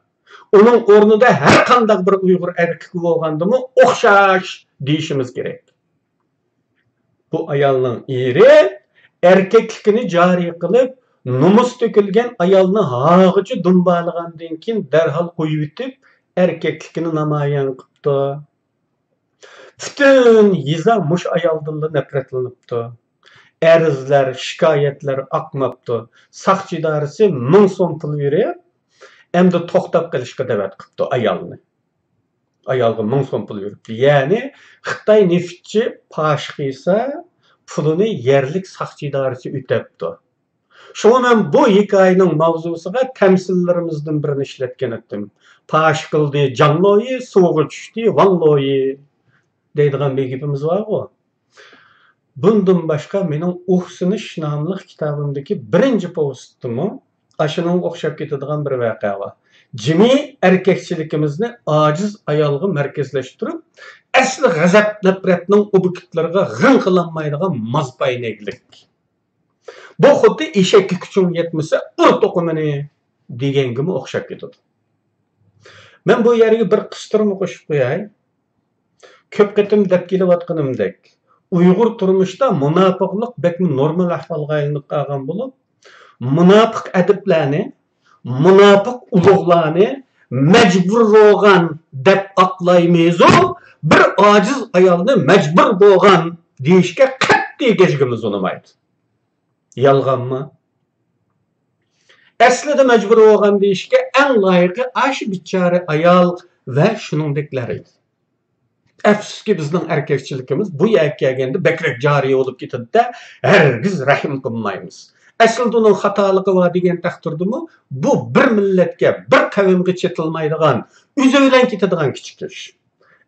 ئۇنىڭ ئورنىدا ھەر قانداق بىر ئۇيغۇر ئەركىكى بولغاندىمۇ ئوخشاش دېيىشىمىز كېرەك. بۇ ئايالنىڭ ئېرى ئەركەكلىكىنى جارى قىلىپ، نومۇس تۆكۈلگەن ئايالنى ھاغىچە دۇمبالىغاندىن كېيىن، دەرھال قويۇۋېتىپ، ئەركەكلىكىنى نامايان قىپتۇ. پۈتۈن يېزا مۇشۇ ئايالدىنلا نەپرەتلىنىپتۇ. ئەرزلەر، شىكايەتلەر ئاقماپتۇ. ساقچى ئىدارىسى مىڭ سوم پۇل بېرىپ، ئەمدى توختاپ قېلىشقا دەۋەت قىپتۇ ئايالنى. ئايالغا مىڭ سوم پۇل بېرىپتۇ. يەنى خىتاي نېفىتچى پاش قىلسا، پۇلىنى يەرلىك ساقچى ئىدارىسى ئۆتەپتۇ. شۇڭا مەن بۇ ھېكايىنىڭ ماۋزۇسىغا تەمسىللىرىمىزدىن بىرىنى ئىشلەتكەن ئىدىم. پاش قىلدى جاڭ لويى، سۇغا چۈشتى ۋاڭ لويى دەيدىغان بىر گېپىمىز بارغۇ. بۇندىن باشقا مېنىڭ ئۇھسىنىش ناملىق كىتابىمدىكى بىرىنچى پوۋېستتىمۇ ئاشۇنىڭغا ئوخشاپ كېتىدىغان بىر ۋەقە بار. جىمى ئەركەكچىلىكىمىزنى ئاجىز ئايالغا مەركەزلەشتۈرۈپ، ئەسلى غەزەپ-نەپرەتنىڭ ئوبيېكتلىرىغا غىڭ قىلالمايدىغان مازپاينەگلىك. بۇ خۇددى «ئېشەككە كۈچۈڭ يەتمىسە، ئۇر توقۇمىنى» دېگەنگىمۇ ئوخشاپ كېتىدۇ. مەن بۇ يەرگە بىر قىستۇرما قوشۇپ قوياي. كۆپ قېتىم دەپ كېلىۋاتقىنىمدەك، ئۇيغۇر تۇرمۇشتا مۇناپىقلىق بەكمۇ نورمال ئەھۋالغا ئايلىنىپ قالغان بولۇپ، مۇناپىق ئەدىبلەرنى، مۇناپىق ئۇلۇغلارنى مەجبۇر بولغان دەپ ئاقلايمىزۇ، بىر ئاجىز ئايالنى مەجبۇر بولغان دېيىشكە قەتئىي گەجگىمىز ئۇنىمايدۇ. يالغانمۇ؟ ئەسلىدە مەجبۇر بولغان دېيىشكە ئەڭ لايىقى ئاشۇ بىچارە ئايال ۋە شۇنىڭدەكلەر ئىدى. ئەپسۇسكى، بىزنىڭ ئەركەكچىلىكىمىز بۇ يەرگە كەلگەندە بەكرەك جارى بولۇپ كېتىدۇ-دە، ھەرگىز رەھىم قىلمايمىز. ئەسلىدە ئۇنىڭ خاتالىقى بار دېگەن تەقدىردىمۇ، بۇ بىر مىللەتكە، بىر قەۋمگە چېتىلمايدىغان، ئۆزى بىلەن كېتىدىغان كىچىك ئىش.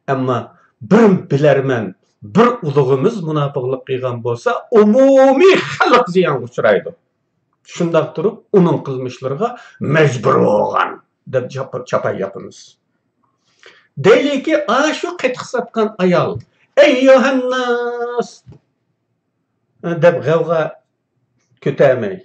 ئەمما بىر بىلەرمەن، بىر ئۇلۇغىمىز مۇناپىقلىق قىلغان بولسا، ئومۇمىي خەلق زىيانغا ئۇچرايدۇ. شۇنداق تۇرۇپ، ئۇنىڭ قىلمىشلىرىغا مەجبۇر بولغان دەپ چاپ-، چاپاي ياپىمىز. دەيلىكى، ئاشۇ قېتىق ساتقان ئايال، «ئەييۇھەنناس!» دەپ غەۋغا كۆتەرمەي،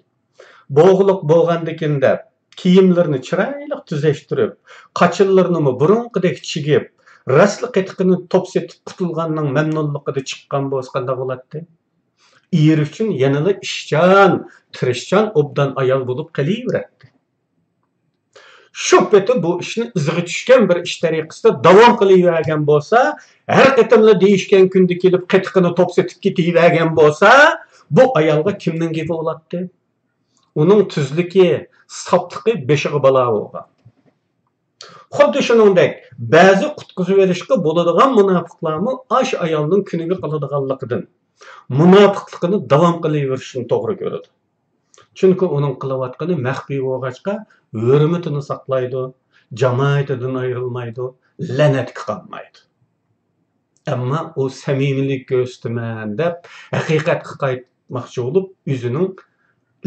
بوغۇقلۇق بولغاندىكىن دەپ، كىيىملىرىنى چىرايلىق تۈزەشتۈرۈپ، قاچىلىرىنىمۇ بۇرۇنقىدەك چىگىپ، راستلا قېتىقىنى توپ سېتىپ قۇتۇلغاننىڭ مەمنۇنلۇقىدا چىققان بولسا قانداق بولاتتى؟ ئېرى ئۈچۈن يەنىلا ئىشچان، تىرىشچان، ئوبدان ئايال بولۇپ قېلىۋېرەتتى. شۇ پېتى بۇ ئىشنى ئىزىغا چۈشكەن بىر ئىش تەرىقىسىدە داۋام قىلىۋەرگەن بولسا، ھەر قېتىملا دېيىشكەن كۈندە كېلىپ قېتىقىنى توپ سېتىپ كېتىۋەرگەن بولسا، بۇ ئايالغا كىمنىڭ گېپى بولاتتى؟ ئۇنىڭ تۈزلۈكى، ساپلىقى بېشىغا بالا بولغان. خۇددى شۇنىڭدەك، بەزى قۇتقۇزۇۋېلىشقا بولىدىغان مۇناپىقلارمۇ ئاشۇ ئايالنىڭ كۈنىگە قالىدىغانلىقىدىن، مۇناپىقلىقىنى داۋام قىلىۋېرىشىنى توغرا كۆرىدۇ. چۈنكى ئۇنىڭ قىلىۋاتقىنى مەخپىي بولغاچقا، ھۆرمىتىنى ساقلايدۇ، جامائىتىدىن ئايرىلمايدۇ، لەنەتكە قالمايدۇ. ئەمما ئۇ سەمىمىيلىك كۆرسىتىمەن دەپ، ھەقىقەتكە قايتماقچى بولۇپ، ئۆزىنىڭ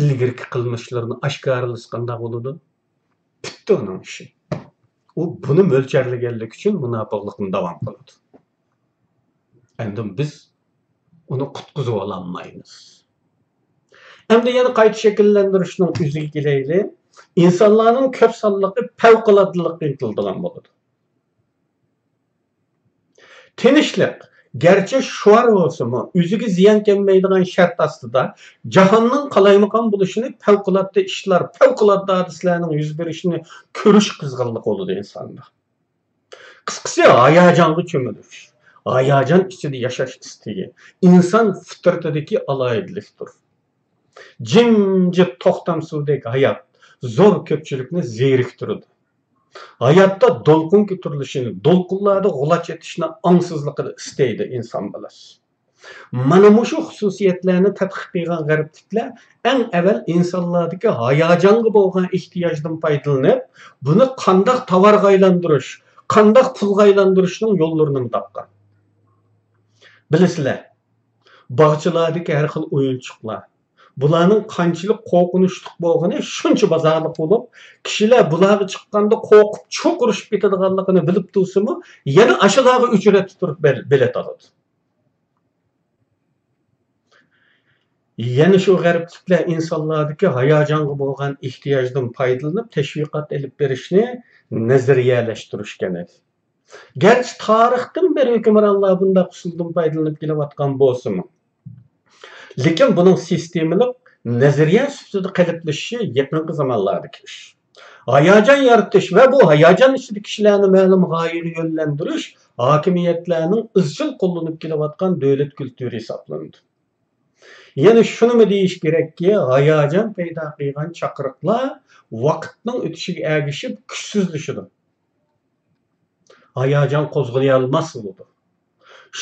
ئىلگىرىكى قىلمىشلىرىنى ئاشكارىلىسا قانداق بولىدۇ؟ پۈتتى ئۇنىڭ ئىشى. ئۇ بۇنى مۆلچەرلىگەنلىكى ئۈچۈن مۇناپىقلىقىنى داۋام قىلىدۇ. ئەمدى بىز ئۇنى قۇتقۇزۇۋالالمايمىز. ئەمدى يەنە قايتا شەكىللەندۈرۈشنىڭ ئۆزىگە كېلەيلى. ئىنسانلارنىڭ كۆپ سانلىقى پەۋقۇلئاددىلىققا ئىنتىلىدىغان بولىدۇ. تىنچلىق، گەرچە شوئار بولسىمۇ، ئۆزىگە زىيان كەلمەيدىغان شەرت ئاستىدا جاھاننىڭ قالايمىقان بولۇشىنى، پەۋقۇلئاددە ئىشلار، پەۋقۇلئاددە ھادىسىلەرنىڭ يۈز بېرىشىنى كۆرۈش قىزغىنلىق بولىدۇ ئىنساندا. قىسقىسى، ھاياجانغا چۆمۈلۈش، ھاياجان ئىچىدە ياشاش ئىستىكى ئىنسان فىترىتىدىكى ئالاھىدىلىكتۇر. جىمجىت توختامسىزدەك ھايات زور كۆپچىلىكنى زېرىكتۈرىدۇ. ھاياتتا دولقۇن كۆتۈرۈلۈشىنى، دولقۇنلاردا غۇلاچ ئېتىشنى ئاڭسىزلىقىدا ئىستەيدۇ ئىنسان بالىسى. مانا مۇشۇ خۇسۇسىيەتلەرنى تەتقىق قىلغان غەربلىكلەر ئەڭ ئەۋۋەل ئىنسانلاردىكى ھاياجانغا بولغان ئېھتىياجدىن پايدىلىنىپ، بۇنى قانداق تاۋارغا ئايلاندۇرۇش، قانداق پۇلغا ئايلاندۇرۇشنىڭ يوللىرىنى تاپقان. بىلىسىلەر، باغچىلاردىكى ھەر خىل ئويۇنچۇقلار، بۇلارنىڭ قانچىلىك قورقۇنچلۇق بولغىنى شۇنچە بازارلىق بولۇپ، كىشىلەر بۇلارغا چىققاندا قورقۇپ چۇق ئۇرۇشۇپ كېتىدىغانلىقىنى بىلىپ تۇرسىمۇ، يەنە ئاشۇلارغا ئۆچرەتتە تۇرۇپ بېل-، بېلەت ئالىدۇ. يەنە شۇ غەربلىكلەر ئىنسانلاردىكى ھاياجانغا بولغان ئېھتىياجدىن پايدىلىنىپ، تەشۋىقات ئېلىپ بېرىشنى نەزەرىيەلەشتۈرۈشكەن ئىدى. گەرچە تارىختىن بېرى ھۆكۈمرانلار بۇنداق ئۇسۇلدىن پايدىلىنىپ كېلىۋاتقان بولسىمۇ، لېكىن بۇنىڭ سىستېمىلىق نەزەرىيە سۈپىتىدە قېلىپلىشىشى يېقىنقى زامانلاردىكى ئىش. ھاياجان يارىتىش ۋە بۇ ھاياجان ئىچىدە كىشىلەرنى مەلۇم غايىگە يۆنلەندۈرۈش ھاكىمىيەتلەرنىڭ ئىزچىل قوللىنىپ كېلىۋاتقان دۆلەت كۈلتۈرى ھېسابلىنىدۇ. يەنە شۇنىمۇ دېيىش كېرەككى، ھاياجان پەيدا قىلغان چاقىرىقلار ۋاقىتنىڭ ئۆتۈشىگە ئەگىشىپ كۈچسىزلىشىدۇ. ھاياجان قوزغىلىيالماس بولىدۇ.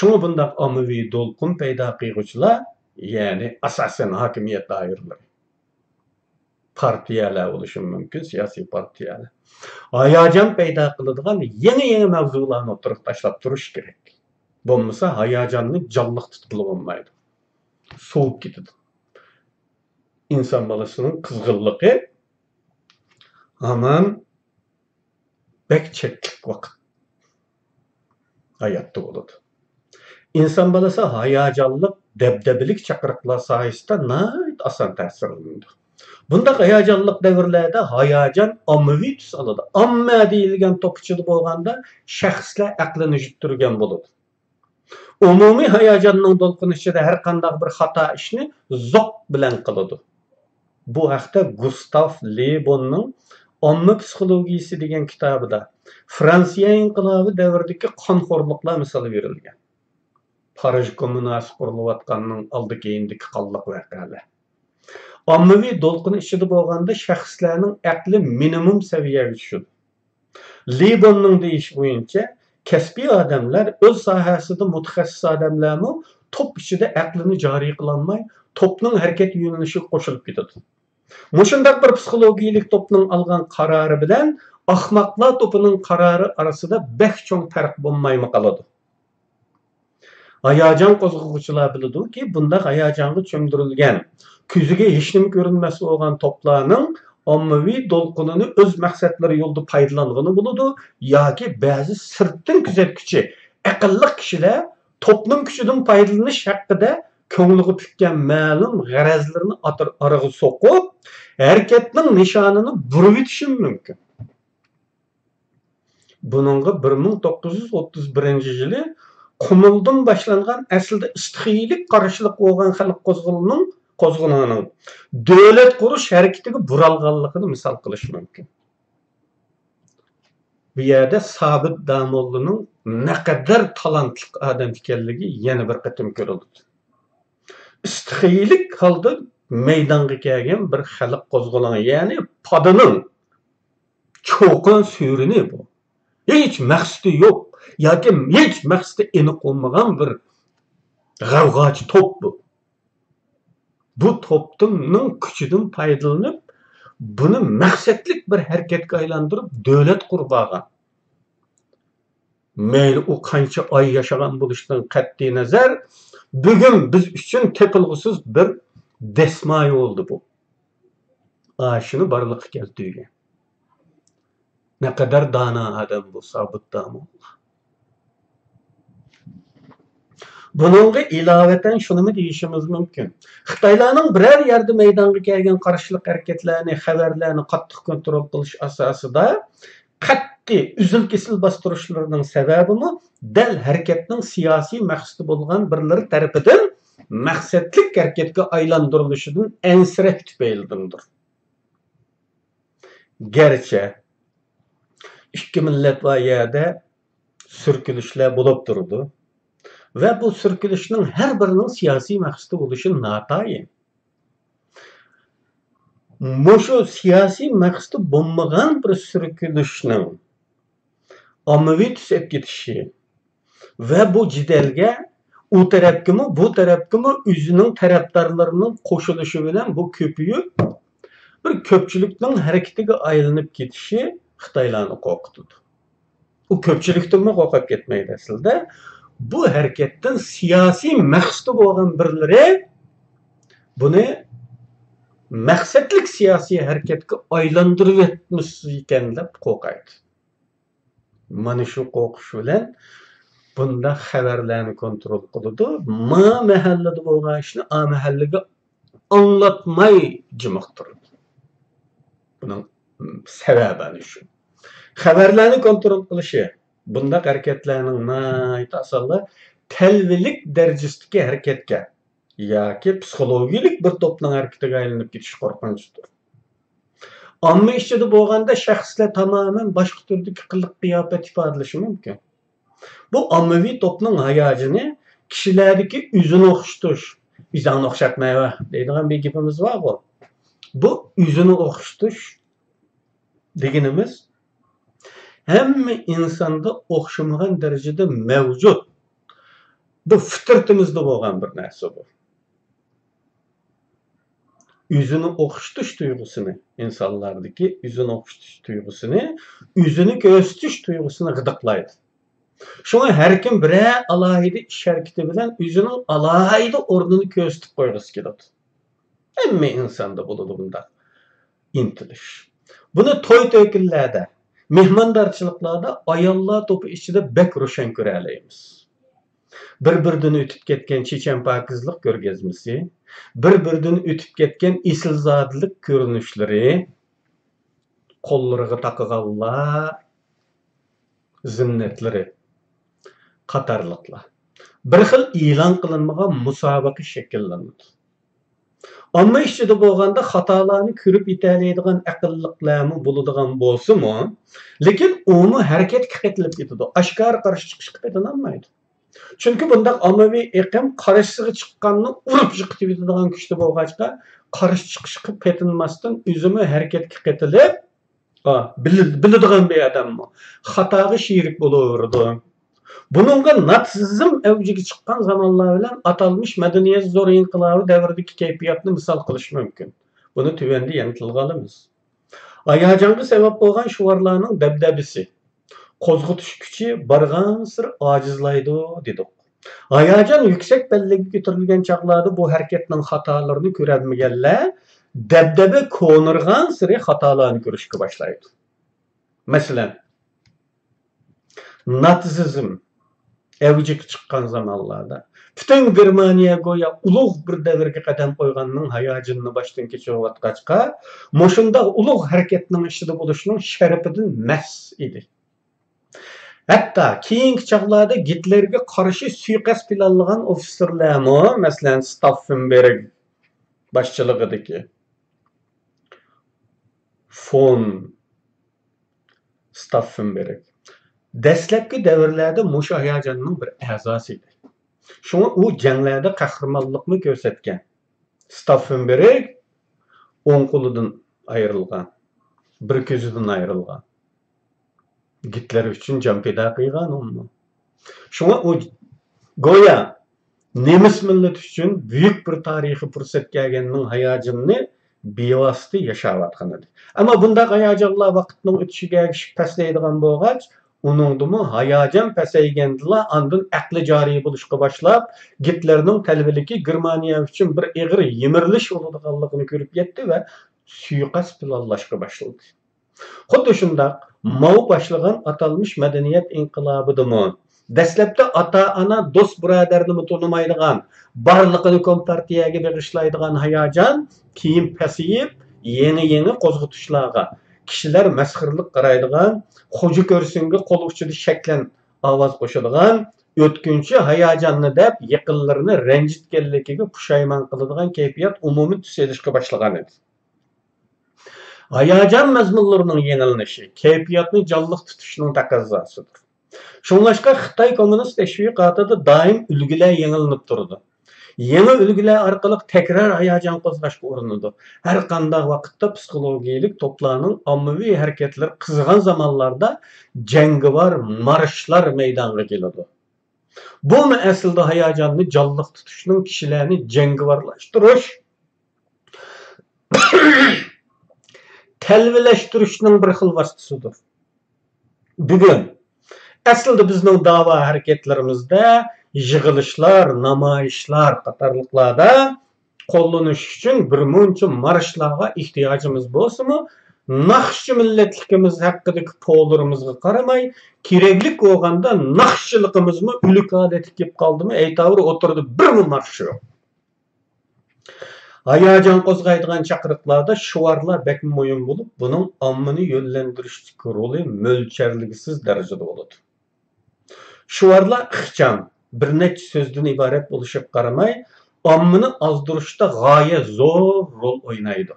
شۇڭا بۇنداق ئاممىۋى دولقۇن پەيدا قىلغۇچىلار، يەنى ئاساسەن ھاكىمىيەت دائىرىلىرى، پارتىيەلەر بولۇشى مۇمكىن، سىياسىي پارتىيەلەر، ھاياجان پەيدا قىلىدىغان يېڭى-يېڭى مەۋزۇلارنى ئوتتۇرىغا تاشلاپ تۇرۇش كېرەك. بولمىسا ھاياجاننى جانلىق تۇتقىلى بولمايدۇ. سوۋۇپ كېتىدۇ. ئىنسان بالىسىنىڭ قىزغىنلىقى ھامان بەك چەكلىك ۋاقىت ھاياتتا بولىدۇ. ئىنسان بالىسى ھاياجانلىق، دەبدەبىلىك چاقىرىقلار سايىسىدا ناھايىتى ئاسان تەسىرلىنىدۇ. بۇنداق ھاياجانلىق دەۋرلەردە ھاياجان ئاممىۋى تۈس ئالىدۇ. ئاممە دېيىلگەن توپ ئىچىدە بولغاندا شەخسلەر ئەقلىنى يىتتۈرگەن بولىدۇ. ئومۇمىي ھاياجاننىڭ دولقۇنى ئىچىدە ھەر قانداق بىر خاتا ئىشنى زوق بىلەن قىلىدۇ. بۇ ھەقتە گۇستاف لې بوننىڭ ئامما پسىخولوگىيىسى دېگەن كىتابىدا فرانسىيە ئىنقىلابى دەۋرىدىكى قانخورلۇقلار مىسال بېرىلگەن. پارىژ كوممۇناسى قۇرۇلۇۋاتقاننىڭ ئالدى كەينىدىكى قانلىق ۋەقەلەر. ئاممىۋى دولقۇن ئىچىدە بولغاندا شەخسلەرنىڭ ئەقلى مىنىمۇم سەۋىيەگە چۈشىدۇ. لې بوننىڭ دېيىشى بويىچە، كەسپىي ئادەملەر، ئۆز ساھەسىدە مۇتەخەسسىس ئادەملەرمۇ توپ ئىچىدە ئەقلىنى جارى قىلالماي، توپنىڭ ھەرىكەت يۆنىلىشىگە قوشۇلۇپ كېتىدۇ. مۇشۇنداق بىر پسىخولوگىيىلىك توپنىڭ ئالغان قارارى بىلەن ئاخماقلار توپىنىڭ قارارى ئارىسىدا بەك چوڭ پەرق بولمايمۇ قالىدۇ. ھاياجان قوزغىغۇچىلار بىلىدۇكى، بۇنداق ھاياجانغا چۆمدۈرۈلگەن، كۆزىگە ھېچنېمە كۆرۈنمەس بولغان توپلارنىڭ ئاممىۋى دولقۇنىنى ئۆز مەقسەتلىرى يولىدا پايدىلانغىلى بولىدۇ ياكى بەزى سىرتتىن كۆزەتكۈچى، ئەقىللىق كىشىلەر توپنىڭ كۈچىدىن پايدىلىنىش ھەققىدە كۆڭلىگە پۈككەن مەلۇم غەرەزلىرىنى ئاتىر-، ئارىغا سوقۇپ، ھەرىكەتنىڭ نىشانىنى بۇرۇۋېتىشىمۇ مۇمكىن. بۇنىڭغا بىر مىڭ توققۇز يۈز ئوتتۇز بىرىنچى يىلى قۇمۇلدىن باشلانغان ئەسلىدە ئىستىخىيىلىك قارشىلىق بولغان خەلق قوزغىلىنىڭ، قوزغىلىڭىنىڭ دۆلەت قۇرۇش ھەرىكىتىگە بۇرالغانلىقىنى مىسال قىلىش مۇمكىن. بۇ يەردە سابىت داموللىنىڭ نەقەدەر تالانتلىق ئادەم ئىكەنلىكى يەنە بىر قېتىم كۆرۈلدى. ئىستىخىيىلىك ھالدا مەيدانغا كەلگەن بىر خەلق قوزغىلىڭى، يەنى پادىنىڭ چوقان سۈرىنى بۇ. ھېچ مەقسىتى يوق ياكى ھېچ مەقسىتى ئېنىق بولمىغان بىر غەۋغاچى توپ بۇ. بۇ توپنىڭ كۈچىدىن پايدىلىنىپ، بۇنى مەقسەتلىك بىر ھەرىكەتكە ئايلاندۇرۇپ، دۆلەت قۇرۇپ ئالغان. مەيلى ئۇ قانچە ئاي ياشىغان بولۇشىدىن قەتئىينەزەر، بۈگۈن بىز ئۈچۈن تېپىلغۇسىز بىر دەسمايە بولدى بۇ. ئاشۇنى بارلىققا كەلتۈرگەن. نەقەدەر دانا ئادەم بۇ سابىت داموللا. بۇنىڭغا ئىلاۋەتەن شۇنىمۇ دېيىشىمىز مۇمكىن. خىتايلارنىڭ بىرەر يەردە مەيدانغا كەلگەن قارشىلىق ھەرىكەتلەرنى، خەۋەرلەرنى قاتتىق كونترول قىلىش ئاساسىدا قەتئىي ئۈزۈل-كېسىل باستۇرۇشلىرىنىڭ سەۋەبىمۇ دەل ھەرىكەتنىڭ سىياسىي مەقسىتى بولغان بىرلىرى تەرىپىدىن مەقسەتلىك ھەرىكەتكە ئايلاندۇرۇلۇشىدىن ئەنسىرەش تۈپەيلىدىندۇر. گەرچە ئىككى مىللەت بار يەردە سۈركىلىشلەر بولۇپ تۇرىدۇ ۋە بۇ سۈركىلىشنىڭ ھەر بىرىنىڭ سىياسىي مەقسىتى بولۇشى ناتايىن. مۇشۇ سىياسىي مەقسىتى بولمىغان بىر سۈركىلىشنىڭ ئاممىۋى تۈس ئېلىپ كېتىشى ۋە بۇ جېدەلگە ئۇ تەرەپكىمۇ، بۇ تەرەپكىمۇ ئۆزىنىڭ تەرەپدارلىرىنىڭ قوشۇلۇشى بىلەن بۇ كۆپىيىپ، بىر كۆپچىلىكنىڭ ھەرىكىتىگە ئايلىنىپ كېتىشى خىتايلارنى قورقۇتىدۇ. ئۇ كۆپچىلىكتىنمۇ قورقۇپ كەتمەيدۇ ئەسلىدە. بۇ ھەرىكەتتىن سىياسىي مەقسىتى بولغان بىرلىرى بۇنى مەقسەتلىك سىياسىي ھەرىكەتكە ئايلاندۇرۇۋەتمىسىكەن دەپ قورقايدۇ. مانا شۇ قورقۇش بىلەن بۇنداق خەۋەرلەرنى كونترول قىلىدۇ. ما مەھەللىدە بولغان ئىشنى ئا مەھەللىگە ئاڭلاتماي جىمىق تۇرىدۇ. بۇنىڭ سەۋەبى ئەنە شۇ. خەۋەرلەرنى كونترول قىلىشى بۇنداق ھەرىكەتلەرنىڭ ناھايىتى ئاسانلا تەلۋىلىك دەرىجىسىدىكى ھەرىكەتكە ياكى پسىخولوگىيەلىك بىر توپنىڭ ھەرىكىتىگە ئايلىنىپ كېتىشى قورقۇنچلۇقتۇر. ئامما ئىچىدە بولغاندا شەخسلەر تامامەن باشقا تۈردىكى قىلىق-قىياپەت ئىپادىلىشى مۇمكىن. بۇ ئاممىۋى توپنىڭ ھاياجىنى كىشىلەردىكى ئۆزىنى ئوخشىتىش، «ئۆزۈڭنى ئوخشاتمايۋە» دەيدىغان بىر گېپىمىز بارغۇ. بۇ ئۆزىنى ئوخشىتىش دېگىنىمىز ھەممە ئىنساندا ئوخشىمىغان دەرىجىدە مەۋجۇت. بۇ فىترىتىمىزدە بولغان بىر نەرسە بۇ. ئۆزىنى ئوخشىتىش تۇيغۇسىنى، ئىنسانلاردىكى ئۆزىنى ئوخشىتىش تۇيغۇسىنى، ئۆزىنى كۆرسىتىش تۇيغۇسىنى غىدىقلايدۇ. شۇڭا ھەر كىم بىرەر ئالاھىدە ئىش ھەرىكىتى بىلەن ئۆزىنىڭ ئالاھىدە ئورنىنى كۆرسىتىپ قويغۇسى كېلىدۇ. ھەممە ئىنساندا بولىدۇ بۇنداق ئىنتىلىش. بۇنى توي-تۆكۈنلەردە، مېھماندارچىلىقلاردا ئاياللار توپى ئىچىدە بەك روشەن كۆرەلەيمىز. بىر-بىرىدىن ئۆتۈپ كەتكەن چېچەن پاكىزلىق كۆرگەزمىسى، بىر-بىرىدىن ئۆتۈپ كەتكەن ئېسىلزادىلىك كۆرۈنۈشلىرى، قوللىرىغا تاقىغانلار زىننەتلىرى قاتارلىقلار. بىر خىل ئېلان قىلىنمىغان مۇسابىقە شەكىللىنىدۇ. ئامما ئىچىدە بولغاندا خاتالارنى كۆرۈپ يېتەلەيدىغان ئەقىللىقلارمۇ بولىدىغان بولسىمۇ، لېكىن ئۇمۇ ھەرىكەتكە قېتىلىپ كېتىدۇ. ئاشكارا قارشى چىقىشقا قېتىلالمايدۇ. چۈنكى بۇنداق ئاممىۋى ئېقىم قارشىسىغا چىققاننى ئۇرۇپ يىقىتىۋېتىدىغان كۈچتە بولغاچقا، قارشى چىقىشقا پېتىنماستىن ئۆزىمۇ ھەرىكەتكە قېتىلىپ، ئا، بىل-، بىلىدىغان بىر ئادەممۇ خاتاغا شېرىك بولۇۋېرىدۇ. بۇنىڭغا ناتسىزم ئەۋجىگە چىققان زامانلار بىلەن ئاتالمىش مەدەنىيەت زور ئىنقىلابى دەۋرىدىكى كەيپىياتنى مىسال قىلىش مۇمكىن. بۇنى تۆۋەندە يەنە تىلغا ئالىمىز. ھاياجانغا سەۋەب بولغان شوئارلارنىڭ دەبدەبىسى، قوزغىتىش كۈچى بارغانسېرى ئاجىزلايدۇ دېدۇق. ھاياجان يۈكسەك پەللىگە كۆتۈرۈلگەن چاغلاردا بۇ ھەرىكەتنىڭ خاتالىرىنى كۆرەلمىگەنلەر دەبدەبە كونىرىغانسېرى خاتالارنى كۆرۈشكە باشلايدۇ. مەسىلەن، ناتسىزم ئەۋجىگە چىققان زامانلاردا پۈتۈن گېرمانىيە گويا ئۇلۇغ بىر دەۋرگە قەدەم قويغاننىڭ ھاياجىنىنى باشتىن كەچۈرۈۋاتقاچقا، مۇشۇنداق ئۇلۇغ ھەرىكەتنىڭ ئىچىدە بولۇشنىڭ شەرىپىدىن مەس ئىدى. ھەتتا كېيىنكى چاغلاردا گىتلېرگە قارشى سۇيىقەست پىلانلىغان ئوفىتسېرلارمۇ، مەسىلەن، ستاۋفېنبېرگ باشچىلىقىدىكى فون ستاۋفېنبېرگ دەسلەپكى دەۋرلەردە مۇشۇ ھاياجاننىڭ بىر ئەزاسى ئىدى. شۇڭا ئۇ جەڭلەردە قەھرىمانلىقمۇ كۆرسەتكەن. ستاۋفېنبېرگ ئوڭ قولىدىن ئايرىلغان، بىر كۆزىدىن ئايرىلغان. گىتلېر ئۈچۈن جان پىدا قىلغان ئۇمۇ. شۇڭا ئۇ گويا نېمىس مىللىتى ئۈچۈن بۈيۈك بىر تارىخىي پۇرسەت كەلگەننىڭ ھاياجىنىنى بىۋاسىتە ياشاۋاتقان ئىدى. ئەمما بۇنداق ھاياجانلار ۋاقىتنىڭ ئۆتۈشىگە ئەگىشىپ پەسلەيدىغان بولغاچ، ئۇنىڭدىمۇ ھاياجان پەسەيگەندىلا ئاندىن ئەقلى جارى بولۇشقا باشلاپ، گىتلېرنىڭ تەلۋىلىكى گېرمانىيە ئۈچۈن بىر ئېغىر يىمىرىلىش بولىدىغانلىقىنى كۆرۈپ يەتتى ۋە سۇيىقەست پىلانلاشقا باشلىدى. خۇددى شۇنداق ماۋ باشلىغان ئاتالمىش مەدەنىيەت ئىنقىلابىدىمۇ دەسلەپتە ئاتا-ئانا، دوست-بۇرادەرنىمۇ تونۇمايدىغان، بارلىقىنى كومپارتىيەگە بېغىشلايدىغان ھاياجان كېيىن پەسىيىپ، يېڭى-يېڭى قوزغىتىشلارغا، كىشىلەر مەسخىرىلىك قارايدىغان، خوجا كۆرسىڭگە قول ئۇچىدا شەكلەن ئاۋاز قوشىدىغان، ئۆتكۈنچى ھاياجاننى دەپ يېقىنلىرىنى رەنجىتكەنلىكىگە پۇشايمان قىلىدىغان كەيپىيات ئومۇمىي تۈس ئېلىشقا باشلىغان ئىدى. ھاياجان مەزمۇنلىرىنىڭ يېڭىلىنىشى كەيپىياتنى جانلىق تۇتۇشنىڭ تەقەززاسىدۇر. شۇڭلاشقا خىتاي كوممۇنىست تەشۋىقاتىدا دائىم ئۈلگىلەر يېڭىلىنىپ تۇرىدۇ. يېڭى ئۈلگىلەر ئارقىلىق تەكرار ھاياجان قوزغاشقا ئۇرۇنىدۇ. ھەر قانداق ۋاقىتتا پسىخولوگىيەلىك توپلارنىڭ ئاممىۋى ھەرىكەتلىرى قىزغان زامانلاردا جەڭگىۋار مارشلار مەيدانغا كېلىدۇ. بۇمۇ ئەسلىدە ھاياجاننى جانلىق تۇتۇشنىڭ، كىشىلەرنى جەڭگىۋارلاشتۇرۇش، تەلۋىلەشتۈرۈشنىڭ بىر خىل ۋاسىتىسىدۇر. بۈگۈن ئەسلىدە بىزنىڭ داۋا ھەرىكەتلىرىمىزدە يىغىلىشلار، نامايىشلار قاتارلىقلاردا قوللىنىش ئۈچۈن بىر مۇنچە مارشلارغا ئېھتىياجىمىز بولسىمۇ، ناخشىچى مىللەتلىكىمىز ھەققىدىكى پولىرىمىزغا قارىماي، كېرەكلىك بولغاندا ناخشىچىلىقىمىزمۇ ئۆلۈك ھالەتكە كېلىپ قالدىمۇ، ئەيتاۋۇر، ئوتتۇرىدا بىرمۇ مارش يوق. ھاياجان قوزغايدىغان چاقىرىقلاردا شوئارلار بەكمۇ مۇھىم بولۇپ، بۇنىڭ ئاممىنى يۆنلەندۈرۈشتىكى رولى مۆلچەرلىگۈسىز دەرىجىدە بولىدۇ. شوئارلار ئىخچام، بىر نەچچە سۆزدىن ئىبارەت بولۇشىغا قارىماي، ئاممىنى ئازدۇرۇشتا غايەت زور رول ئوينايدۇ.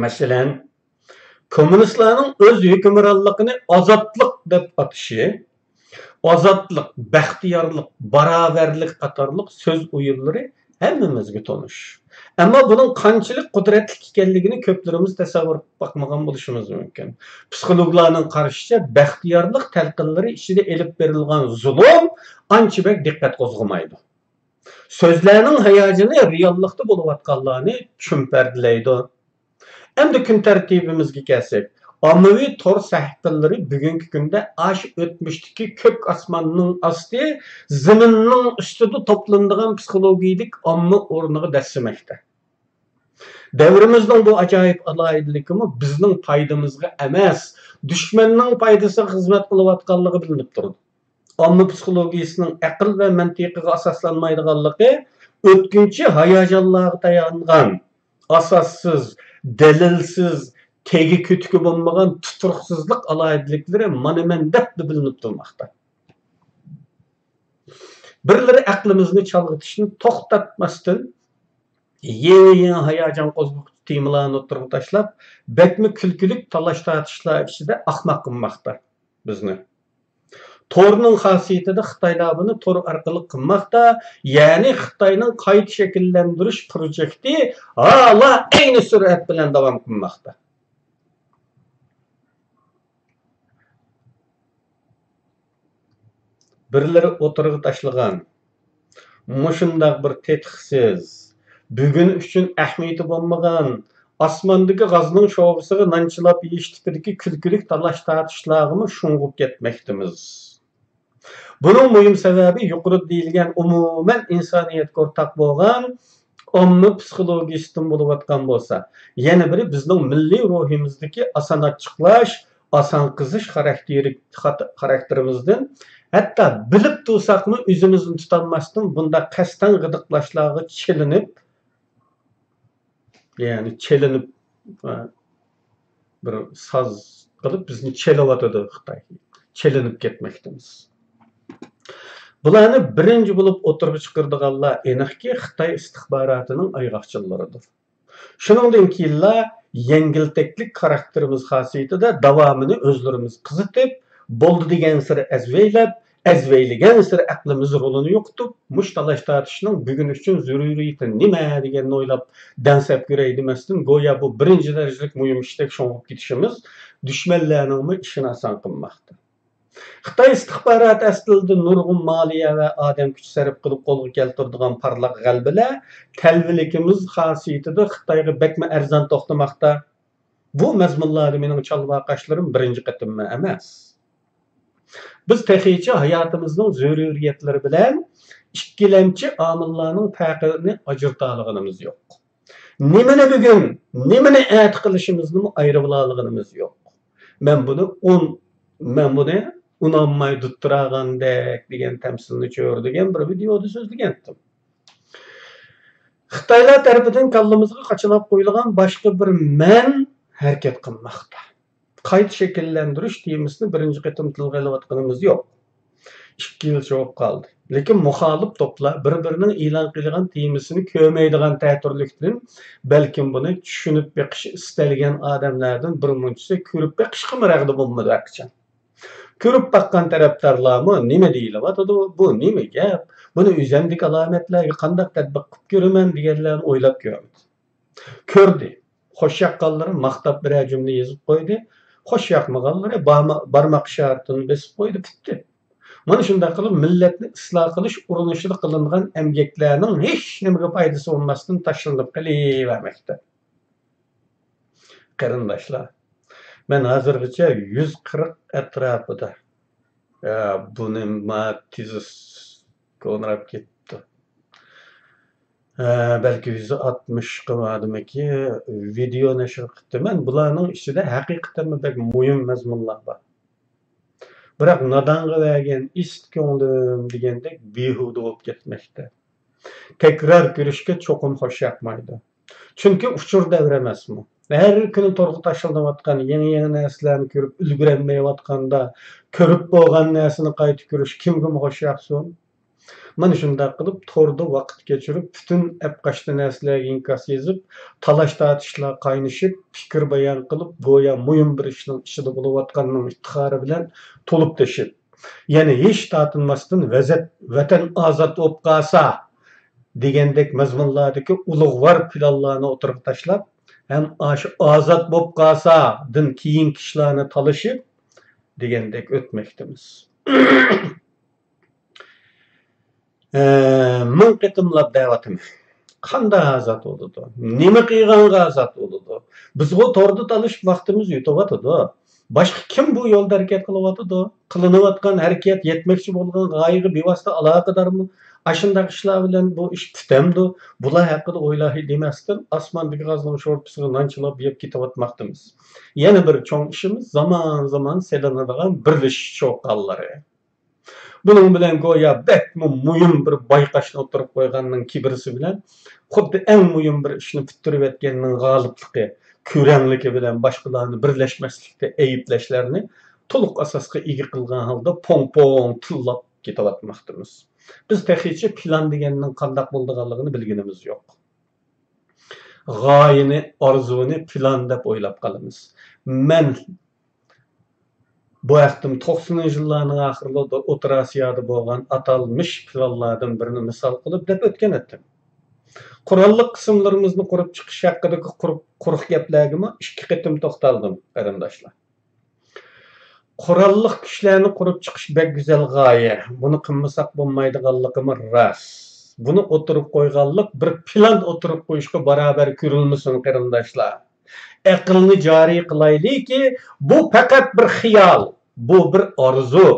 مەسىلەن، كوممۇنىستلارنىڭ ئۆز ھۆكۈمرانلىقىنى ئازادلىق دەپ ئاتىشى، ئازادلىق، بەختىيارلىق، باراۋەرلىك قاتارلىق سۆز ئويۇنلىرى ھەممىمىزگە تونۇش. ئەمما بۇنىڭ قانچىلىك قۇدرەتلىك ئىكەنلىكىنى كۆپلىرىمىز تەسەۋۋۇر قىلىپ باقمىغان بولۇشىمىز مۇمكىن. پسىخولوگلارنىڭ قارىشىچە، بەختىيارلىق تەلقىنلىرى ئىچىدە ئېلىپ بېرىلغان زۇلۇم ئانچە بەك دىققەت قوزغىمايدۇ. سۆزلەرنىڭ ھاياجىنى رېئاللىقتا بولۇۋاتقانلارنى چۈمپەردىلەيدۇ. ئەمدى كۈن تەرتىپىمىزگە كەلسەك، ئاممىۋى تور سەھىپىلىرى بۈگۈنكى كۈندە ئاشۇ ئۆتمۈشتىكى كۆك ئاسماننىڭ ئاستى، زېمىننىڭ ئۈستىدە توپلىنىدىغان پسىخولوگىيەلىك ئامما ئورنىغا دەسسىمەكتە. دەۋرىمىزنىڭ بۇ ئاجايىپ ئالاھىدىلىكىمۇ بىزنىڭ پايدىمىزغا ئەمەس، دۈشمەننىڭ پايدىسىغا خىزمەت قىلىۋاتقانلىقى بىلىنىپ تۇرىدۇ. ئامما پسىخولوگىيىسىنىڭ ئەقىل ۋە مەنتىقىغا ئاساسلانمايدىغانلىقى، ئۆتكۈنچى ھاياجانلارغا تايانغان، ئاساسسىز، دەلىلسىز، تېگى-كۆتۈكى بولمىغان تۇتۇرۇقسىزلىق ئالاھىدىلىكلىرى مانا مەن دەپلا بىلىنىپ تۇرماقتا. بىرلىرى ئەقلىمىزنى چالغىتىشنى توختاتماستىن، يېڭى-يېڭى ھاياجان قوزغىغۇچى تېمىلارنى ئوتتۇرىغا تاشلاپ، بەكمۇ كۈلكىلىك تالاش-تارتىشلار ئىچىدە ئاخماق قىلماقتا بىزنى. تورنىڭ خاسىيىتىدە خىتايلار بۇنى تور ئارقىلىق قىلماقتا، يەنى خىتاينىڭ قايتا شەكىللەندۈرۈش پروجېكتى ھالا ئەينى سۈرئەت بىلەن داۋام قىلماقتا. بىرلىرى ئوتتۇرىغا تاشلىغان مۇشۇنداق بىر تېتىقسىز، بۈگۈن ئۈچۈن ئەھمىيىتى بولمىغان، ئاسماندىكى غازنىڭ شوۋىسىغا نان چىلاپ يېيىش تىپىدىكى كۈلكىلىك تالاش-تارتىشلارغىمۇ شۇڭغۇپ كەتمەكتىمىز. بۇنىڭ مۇھىم سەۋەبى يۇقىرىدا دېيىلگەن ئومۇمەن ئىنسانىيەتكە ئورتاق بولغان ئامما پسىخولوگىيىسىدىن بولۇۋاتقان بولسا، يەنە بىرى بىزنىڭ مىللىي روھىمىزدىكى ئاسان ئاچچىقلاش، ئاسان قىزىش خاراكتېرى-، خات-، خاراكتېرىمىزدىن، ھەتتا بىلىپ تۇرساقمۇ ئۆزىمىزنى تۇتالماستىن بۇنداق قەستەن غىدىقلاشلارغا چېلىنىپ، يەنى چېلىنىپ، بىر ساز قىلىپ بىزنى چېلىۋاتىدۇ خىتاي. چېلىنىپ كەتمەكتىمىز. بۇلارنى بىرىنچى بولۇپ ئوتتۇرىغا چىقىرىدىغانلار ئېنىقكى خىتاي ئىستىخباراتىنىڭ ئايغاقچىلىرىدۇر. شۇنىڭدىن كېيىنلا يەڭگىلتەكلىك خاراكتېرىمىز خاسىيىتىدە داۋامىنى ئۆزلىرىمىز قىزىتىپ، بولدى دېگەنسېرى ئەزۋەيلەپ، ئەزۋەيلىگەنسېرى ئەقلىمىز رولىنى يوقىتىپ، مۇشۇ تالاش-تارتىشنىڭ بۈگۈن ئۈچۈن زۆرۈرىيىتى نېمە دېگەننى ئويلاپ، دەڭسەپ كۆرەي دېمەستىن، گويا بۇ بىرىنچى دەرىجىلىك مۇھىم ئىشتەك شۇڭغۇپ كېتىشىمىز دۈشمەنلەرنىڭمۇ ئىشىنى ئاسان قىلماقتا. خىتاي ئىستىخباراتى ئەسلىدە نۇرغۇن مالىيە ۋە ئادەم كۈچى سەرپ قىلىپ قولغا كەلتۈرىدىغان پارلاق غەلىبىلەر تەلۋىلىكىمىز خاسىيىتىدە خىتايغا بەكمۇ ئەرزان توختىماقتا. بۇ مەزمۇنلاردا مېنىڭ چالۋاقاشلىرىم بىرىنچى قېتىممۇ ئەمەس. بىز تېخىچە ھاياتىمىزنىڭ زۆرۈرىيەتلىرى بىلەن ئىككىلەمچى ئامىللارنىڭ پەرقىنى ئاجرىتالىغىنىمىز يوق. نېمىنى بۈگۈن، نېمىنى ئەتە قىلىشىمىزنىمۇ ئايرىۋالالىغىنىمىز يوق. مەن بۇنى ئۇن-، مەن بۇنى ئۇنانماي دۇتتۇراغاندەك دېگەن تەمسىلنى چۆرىدىگەن بىر ۋىدېئودا سۆزلىگەنتىم. خىتايلار تەرىپىدىن كاللىمىزغا قاچىلاپ قويۇلغان باشقا بىر مەن ھەرىكەت قىلماقتا. قايتا شەكىللەندۈرۈش تېمىسىنى بىرىنچى قېتىم تىلغا ئېلىۋاتقىنىمىز يوق. ئىككى يىلچە بولۇپ قالدى. لېكىن مۇخالىپ توپلار بىر-بىرىنىڭ ئېلان قىلغان تېمىسىنى كۆرمەيدىغان تەتۈرلۈكتىن، بەلكىم بۇنى چۈشىنىپ بېقىش ئىستەلگەن ئادەملەردىن بىرمۇنچىسى كۆرۈپ بېقىشقىمۇ رەغدە بولمىدى ھەقىچان. كۆرۈپ باققان تەرەپدارلارمۇ نېمە دېيىلىۋاتىدۇ، بۇ نېمە گەپ، بۇنى ئۆزەمدىكى ئالامەتلەرگە قانداق تەتبىق قىلىپ كۆرىمەن دېگەنلەرنى ئويلاپ كۆرمىدى. كۆردى. خوش ياققانلىرى ماختاپ بىرەر جۈملە يېزىپ قويدى. خوش ياقمىغانلىرى بارما-، بارماق ئىشارىتىنى بېسىپ قويدى، پۈتتى. مانا شۇنداق قىلىپ مىللەتنى ئىسلاھ قىلىش ئۇرۇنۇشىدا قىلىنغان ئەمگەكلەرنىڭ ھېچنېمىگە پايدىسى بولماستىن تاشلىنىپ قېلىۋەرمەكتە. قېرىنداشلار، مەن ھازىرغىچە يۈز قىرىق ئەتراپىدا، ئە، بۇنى ما تېزىس گوڭراپ كېتىپتۇ. ئە، بەلكى يۈز ئاتمىشقا باردىمىكى، ۋىدېئو نەشر قىپتىمەن. بۇلارنىڭ ئىچىدە ھەقىقەتەنمۇ بەك مۇھىم مەزمۇنلار بار. بىراق نادانغا بەرگەن ئىسىت كۆڭلۈم دېگەندەك بىھۇدە بولۇپ كەتمەكتە. تەكرار كۆرۈشكە چوقۇم خوش ياقمايدۇ. چۈنكى ئۇچۇر دەۋرى ئەمەسمۇ. ھەر كۈنى تورغا تاشلىنىۋاتقان يېڭى-يېڭى نەرسىلەرنى كۆرۈپ ئۈلگۈرەلمەيۋاتقاندا، كۆرۈپ بولغان نەرسىنى قايتا كۆرۈش كىمگىمۇ خوش ياقسۇن؟ مانا شۇنداق قىلىپ توردا ۋاقىت كەچۈرۈپ، پۈتۈن ئەپقاچتى نەرسىلەرگە ئىنكاس يېزىپ، تالاش-تارتىشلار قاينىشىپ، پىكىر بايان قىلىپ، گويا مۇھىم بىر ئىشنىڭ ئىچىدە بولۇۋاتقاننىڭ ئىپتىخارى بىلەن تولۇپ تېشىپ، يەنە ھېچ تارتىنماستىن ۋەزەت-، ۋەتەن ئازاد بولۇپ قالسا دېگەندەك مەزمۇنلاردىكى ئۇلۇغۋار پىلانلارنى ئوتتۇرىغا تاشلاپ، ھەم ئاشۇ ئازاد بولۇپ قالسا دىن كېيىنكى ئىشلارنى تالىشىپ دېگەندەك ئۆتمەكتىمىز. ھە، مىڭ قېتىملاپ دەۋاتىمەن. قانداق ئازاد بولىدۇ؟ نېمە قىلغانغا ئازاد بولىدۇ؟ بىزغۇ توردا تالىشىپ ۋاقتىمىز يۈتۈۋاتىدۇ. باشقا كىم بۇ يولدا ھەرىكەت قىلىۋاتىدۇ؟ قىلىنىۋاتقان ھەرىكەت يەتمەكچى بولغان غايىگە بىۋاسىتە ئالاقىدارمۇ؟ ئاشۇنداق ئىشلار بىلەن بۇ ئىش پۈتەمدۇ؟ بۇلار ھەققىدە ئويلاي دېمەستىن، ئاسماندىكى غازنىڭ شورپىسىغا نان چىلاپ يەپ كېتىۋاتماقتىمىز. يەنە بىر چوڭ ئىشىمىز زامان-زامان سېلىنىدىغان بىرلىشىش چۇقانلىرى. بۇنىڭ بىلەن گويا بەكمۇ مۇھىم بىر بايقاشنى ئوتتۇرىغا قويغاننىڭ كىبىرسى بىلەن، خۇددى ئەڭ مۇھىم بىر ئىشنى پۈتتۈرۈۋەتكەننىڭ غالىبلىقى، كۆرەڭلىكى بىلەن باشقىلارنى بىرلەشمەسلىكتە ئەيىبلەشلەرنى تولۇق ئاساسقا ئىگە قىلغان ھالدا پوڭ-پوڭ تىللاپ كېتىۋاتماقتىمىز. بىز تېخىچە پىلان دېگەننىڭ قانداق بولىدىغانلىقىنى بىلگىنىمىز يوق. غايىنى، ئارزۇنى پىلان دەپ ئويلاپ قالىمىز. مەن بۇ ھەقتىمۇ توقسىنىنچى يىللارنىڭ ئاخىرلىرىدا ئوتتۇرا ئاسىيادا بولغان ئاتالمىش پىلانلاردىن بىرىنى مىسال قىلىپ دەپ ئۆتكەن ئىدىم. قوراللىق قىسىملىرىمىزنى قۇرۇپ چىقىش ھەققىدىكى قۇرۇق، قۇرۇق گەپلەرگىمۇ ئىككى قېتىم توختالدىم، قېرىنداشلار. قوراللىق كۈچلەرنى قۇرۇپ چىقىش بەك گۈزەل غايە. بۇنى قىلمىساق بولمايدىغانلىقىمۇ راست. بۇنى ئوتتۇرىغا قويغانلىق بىر پىلان ئوتتۇرىغا قويۇشقا باراۋەر كۆرۈلمىسۇن، قېرىنداشلار. ئەقىلنى جارى قىلايلىكى، بۇ پەقەت بىر خىيال، بۇ بىر ئارزۇ.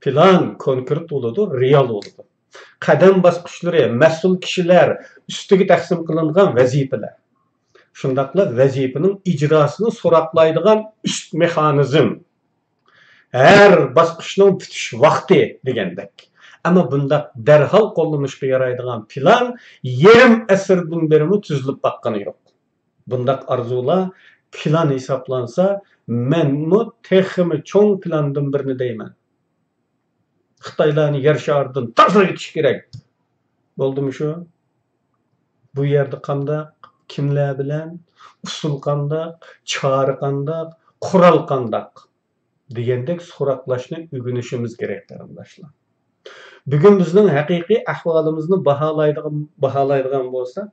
پىلان كونكرېت بولىدۇ، رېئال بولىدۇ. قەدەم باسقۇچلىرى، مەسئۇل كىشىلەر، ئۈستىگە تەقسىم قىلىنغان ۋەزىپىلەر. شۇنداقلا ۋەزىپىنىڭ ئىجراسىنى سوراقلايدىغان ئۈست مېخانىزم. ھەر باسقۇچنىڭ پۈتۈش ۋاقتى دېگەندەك. ئەمما بۇنداق دەرھال قوللىنىشقا يارايدىغان پىلان يېرىم ئەسىردىن بېرىمۇ تۈزۈلۈپ باققىنى يوق. بۇنداق ئارزۇلار پىلان ھېسابلانسا، مەنمۇ تېخىمۇ چوڭ پىلاندىن بىرنى دەيمەن. خىتايلارنى يەر شارىدىن تازىلاۋېتىش كېرەك. بولدىمۇ شۇ؟ بۇ يەردە قانداق، كىملەر بىلەن، ئۇسۇل قانداق، چارە قانداق، قورال قانداق دېگەندەك سوراقلاشنى ئۆگىنىشىمىز كېرەك، قېرىنداشلار. بۈگۈن بىزنىڭ ھەقىقىي ئەھۋالىمىزنى باھالايدىغان، باھالايدىغان بولسا،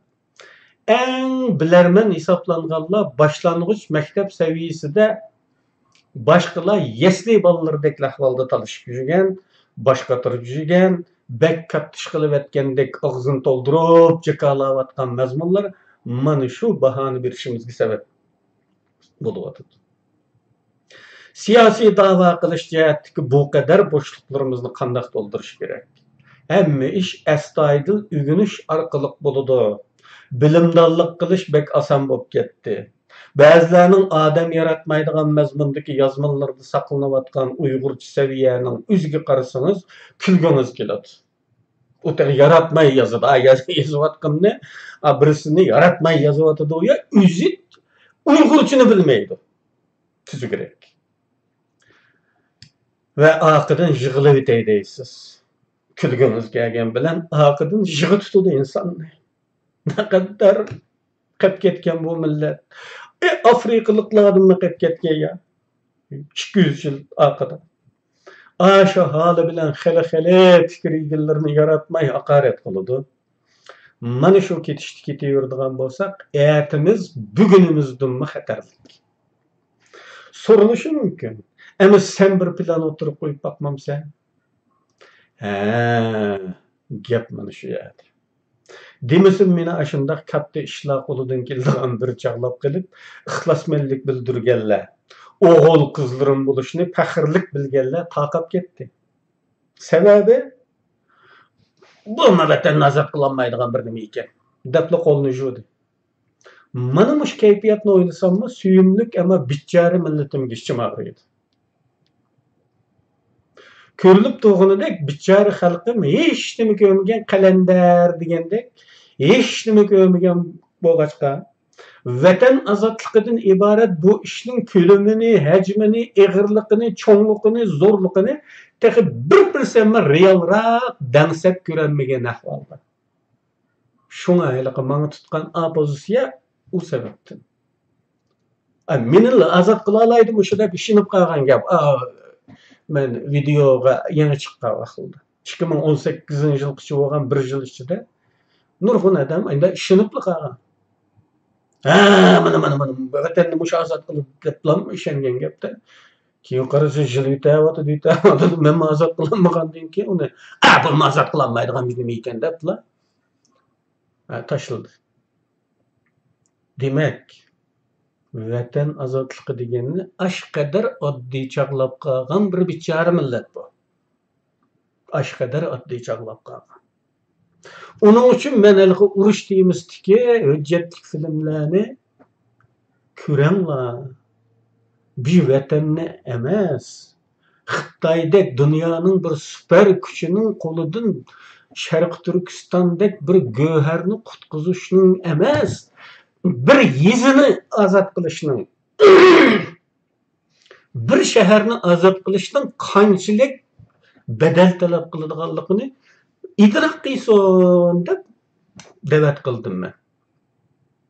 ئەڭ بىلەرمەن ھېسابلانغانلار باشلانغۇچ مەكتەپ سەۋىيەسىدە باشقىلار يەسلى بالىلىرىدەكلا ئەھۋالدا تالىشىپ يۈرگەن، باش قاتۇرۇپ يۈرگەن، بەك كاتتا ئىش قىلىۋەتكەندەك ئاغزىنى تولدۇرۇپ جاكارلاۋاتقان مەزمۇنلار مانا شۇ باھانى بېرىشىمىزگە سەۋەب بولۇۋاتىدۇ. سىياسىي دەۋا قىلىش جەھەتتىكى بۇ قەدەر بوشلۇقلىرىمىزنى قانداق تولدۇرۇش كېرەك؟ ھەممە ئىش ئەستايىدىل ئۆگىنىش ئارقىلىق بولىدۇ. بىلىمدانلىق قىلىش بەك ئاسان بولۇپ كەتتى. بەزىلەرنىڭ ئادەم ياراتمايدىغان مەزمۇندىكى يازمىلىرىدا ساقلىنىۋاتقان ئۇيغۇرچە سەۋىيەنىڭ ئۆزىگە قارىسىڭىز، كۈلگۈڭىز كېلىدۇ. ئۇ تېخى ياراتماي يازىدۇ. ئا، ياز-، يېزىۋاتقىنىنى، ئا، بىرسىنى ياراتماي يازىۋاتىدۇ يا ئۆزى ئۇيغۇرچىنى بىلمەيدۇ. تۈزۈكرەك. ۋە ئارقىدىن يىغلىۋېتەي دەيسىز. كۈلگۈڭىز كەلگەن بىلەن ئارقىدىن يىغا تۇتىدۇ ئىنساننى. نەقەدەر قېپ كەتكەن بۇ مىللەت. ئى، ئافرىقىلىقلاردىنمۇ قېپ كەتكەن يا. ئىككى يۈز يىل ئارقىدا. ئاشۇ ھالى بىلەن خېلى-خېلى پىكىر ئىگىلىرىنى ياراتماي ھاقارەت قىلىدۇ. مانا شۇ كېتىشتە كېتىۋېرىدىغان بولساق، ئەتىمىز بۈگۈنىمىزدىنمۇ خەتەرلىك. سورىلىشى مۇمكىن، ئەمما سەن بىر پىلان ئوتتۇرىغا قويۇپ باقمامسەن؟ ھە، گەپ مانا شۇ يەردە. دېمىسىمۇ مېنى ئاشۇنداق كاتتا ئىشلار قولىدىن كېلىدىغان بىر چاغلاپ قېلىپ، ئىخلاسمەنلىك بىلدۈرگەنلەر، ئوغۇل-قىزلىرىم بولۇشنى پەخىرلىك بىلگەنلەر تارقاپ كەتتى. سەۋەبى، بۇمۇ ۋەتەننى ئازاد قىلالمايدىغان بىر نېمە ئىكەن، دەپلا قولىنى يۇدى. مانا مۇشۇ كەيپىياتنى ئويلىساممۇ سۆيۈملۈك، ئەمما بىچارە مىللىتىمگە ئىچىم ئاغرىيدۇ. كۆرۈلۈپ تۇرغىنىدەك، بىچارە خەلقىم ھېچنېمە كۆرمىگەن قەلەندەر دېگەندەك، ھېچنېمە كۆرمىگەن بولغاچقا، ۋەتەن ئازادلىقىدىن ئىبارەت بۇ ئىشنىڭ كۆلىمىنى، ھەجمىنى، ئېغىرلىقىنى، چوڭلۇقىنى، زورلۇقىنى تېخى بىر پىرسەنتمۇ رېئالراق دەڭسەپ كۆرەلمىگەن ئەھۋالدا. شۇڭا ھېلىقى ماڭا تۇتقان ئاپوزىتسىيە ئۇ سەۋەبتىن. ئا، مېنىلا ئازاد قىلالايدۇ مۇشۇ دەپ ئىشىنىپ قالغان گەپ. ئا، مەن ۋىدېئوغا يېڭى چىققان ۋاقتىدا. ئىككى مىڭ ئون سەككىزىنچى يىلغىچە بولغان بىر يىل ئىچىدە نۇرغۇن ئادەم ئەمدى ئىشىنىپلا قالغان. ھە، مانا، مانا، مانا، ۋەتەننى مۇشۇ ئازاد قىلدى دەپلا ئىشەنگەن گەپتە. كېيىن قارىسا، يىل ئۆتەۋاتىدۇ، ئۆتەۋاتىدۇ. مەنمۇ ئازاد قىلالمىغاندىن كېيىن ئۇنى، ئا، بۇمۇ ئازاد قىلالمايدىغان بىر نېمە ئىكەن دەپلا، ھە، تاشلىدى. دېمەك، ۋەتەن ئازادلىقى دېگەننى ئاشۇ قەدەر ئاددىي چاغلاپ قالغان بىر بىچارە مىللەت بۇ. ئاشۇ قەدەر ئاددىي چاغلاپ قالغان. ئۇنىڭ ئۈچۈن مەن ھېلىقى ئۇرۇش تېمىسىدىكى ھۆججەتلىك فىلىملەرنى كۆرەڭلار. بۇ ۋەتەننى ئەمەس، خىتايدەك دۇنيانىڭ بىر سۇپەر كۈچىنىڭ قولىدىن شەرقىي تۈركىستاندەك بىر گۆھەرنى قۇتقۇزۇشنىڭ ئەمەس، بىر يېزىنى ئازاد قىلىشنىڭ، بىر شەھەرنى ئازاد قىلىشنىڭ قانچىلىك بەدەل تەلەپ قىلىدىغانلىقىنى ئىدراك قىلسۇن دەپ دەۋەت قىلدىم مەن.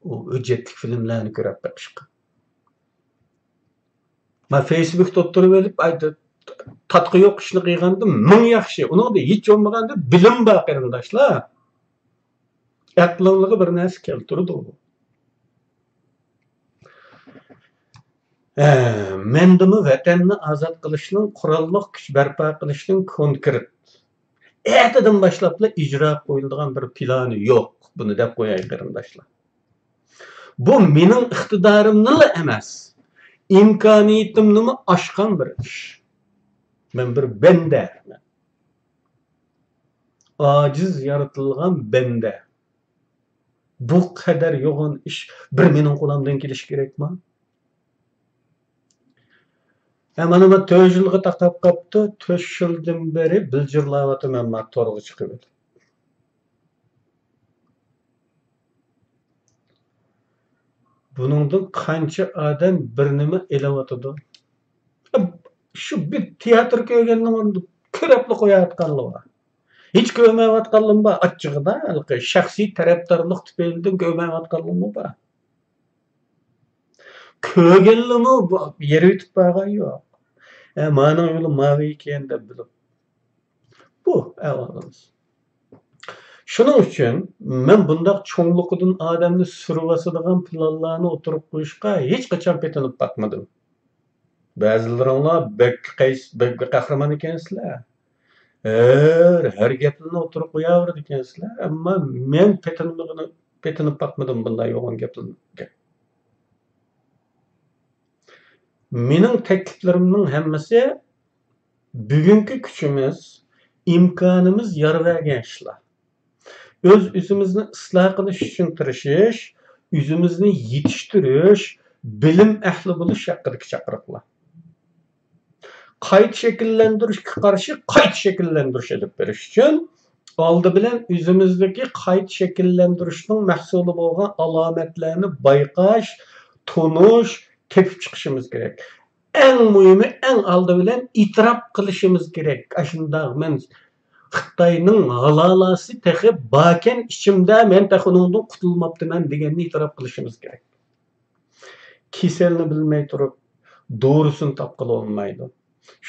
ئۇ ھۆججەتلىك فىلىملەرنى كۆرۈپ بېقىشقا. مەن فېيسبۇكتا ئوتتۇرىغا ئېلىپ، ئاي، تاتقا يوق ئىشنى قىلغاندىن مىڭ ياخشى. ئۇنىڭدا ھېچ بولمىغاندا بىلىم بار، قېرىنداشلار. ئەقلىڭلارغا بىر نەرسە كەلتۈرىدۇ. ھە، مەندىمۇ ۋەتەننى ئازاد قىلىشنىڭ، قوراللىق كۈچ بەرپا قىلىشنىڭ كونكرېت، ئەتىدىن باشلاپلا ئىجرا قويۇلىدىغان بىر پىلانى يوق. بۇنى دەپ قوياي، قېرىنداشلار. بۇ مېنىڭ ئىقتىدارىمنىلا ئەمەس، ئىمكانىيىتىمنىمۇ ئاشقان بىر ئىش. مەن بىر بەندە. ئاجىز يارىتىلغان بەندە. بۇ قەدەر يوغان ئىش بىر مېنىڭ قولۇمدىن كېلىشى كېرەكما؟ ھە، مانا، مانا تۆت يىلغا تاقاپ قاپتۇ. تۆت يىلدىن بېرى بىلجىرلاۋاتىمەن مانا تورغا چىقىۋېلىپ. بۇنىڭدىن قانچە ئادەم بىر نېمە ئېلىۋاتىدۇ؟ شۇ بىر تىياتىر كۆرگەننىڭ كۆرۈپلا قويۇۋاتقانلىرى بار. ھېچ كۆرمەيۋاتقانلىرىمۇ بار. ئاچچىقىدا ھېلىقى شەخسىي تەرەپدارلىق تۈپەيلىدىن كۆرمەيۋاتقانلىرىمۇ بار. كۆرگەنلىرىمۇ بۇ يەر يۈتۈپ بارغان يوق. ئە، مانىڭ يولى ماۋۇ ئىكەن دەپ بىلىپ. بۇ ئەھۋالىمىز. شۇنىڭ ئۈچۈن مەن بۇنداق چوڭلۇقىدىن ئادەمنى سۈرۈۋاسىدىغان پىلانلارنى ئوتتۇرىغا قويۇشقا ھېچقاچان پېتىنىپ باقمىدىم. بەزىلىرىڭلار بەك قەيس-، بەك قەھرىمان ئىكەنسىلەر. ھەر، ھەر گەپنى ئوتتۇرىغا قوياۋېرىدىكەنسىلەر. ئەمما مەن پېتىنمىغىنى-، پېتىنىپ باقمىدىم بۇنداق يوغان گەپلەرگە. مېنىڭ تەكلىپلىرىمنىڭ ھەممىسى بۈگۈنكى كۈچىمىز، ئىمكانىمىز يار بەرگەن ئىشلار. ئۆز-ئۆزىمىزنى ئىسلاھ قىلىش ئۈچۈن تىرىشىش، ئۆزىمىزنى يېتىشتۈرۈش، بىلىم ئەھلى بولۇش ھەققىدىكى چاقىرىقلار. قايتا شەكىللەندۈرۈشكە قارشى قايتا شەكىللەندۈرۈش ئېلىپ بېرىش ئۈچۈن، ئالدى بىلەن ئۆزىمىزدىكى قايتا شەكىللەندۈرۈشنىڭ مەھسۇلى بولغان ئالامەتلەرنى بايقاش، تونۇش، تېپىپ چىقىشىمىز كېرەك. ئەڭ مۇھىمى، ئەڭ ئالدى بىلەن ئېتىراپ قىلىشىمىز كېرەك. ئاشۇنداق مەن خىتاينىڭ ھالالاسى تېخى باركەن ئىچىمدە، مەن تېخى ئۇنىڭدىن قۇتۇلماپتىمەن دېگەننى ئېتىراپ قىلىشىمىز كېرەك. كېسەلنى بىلمەي تۇرۇپ، دورىسىنى تاپقىلى بولمايدۇ.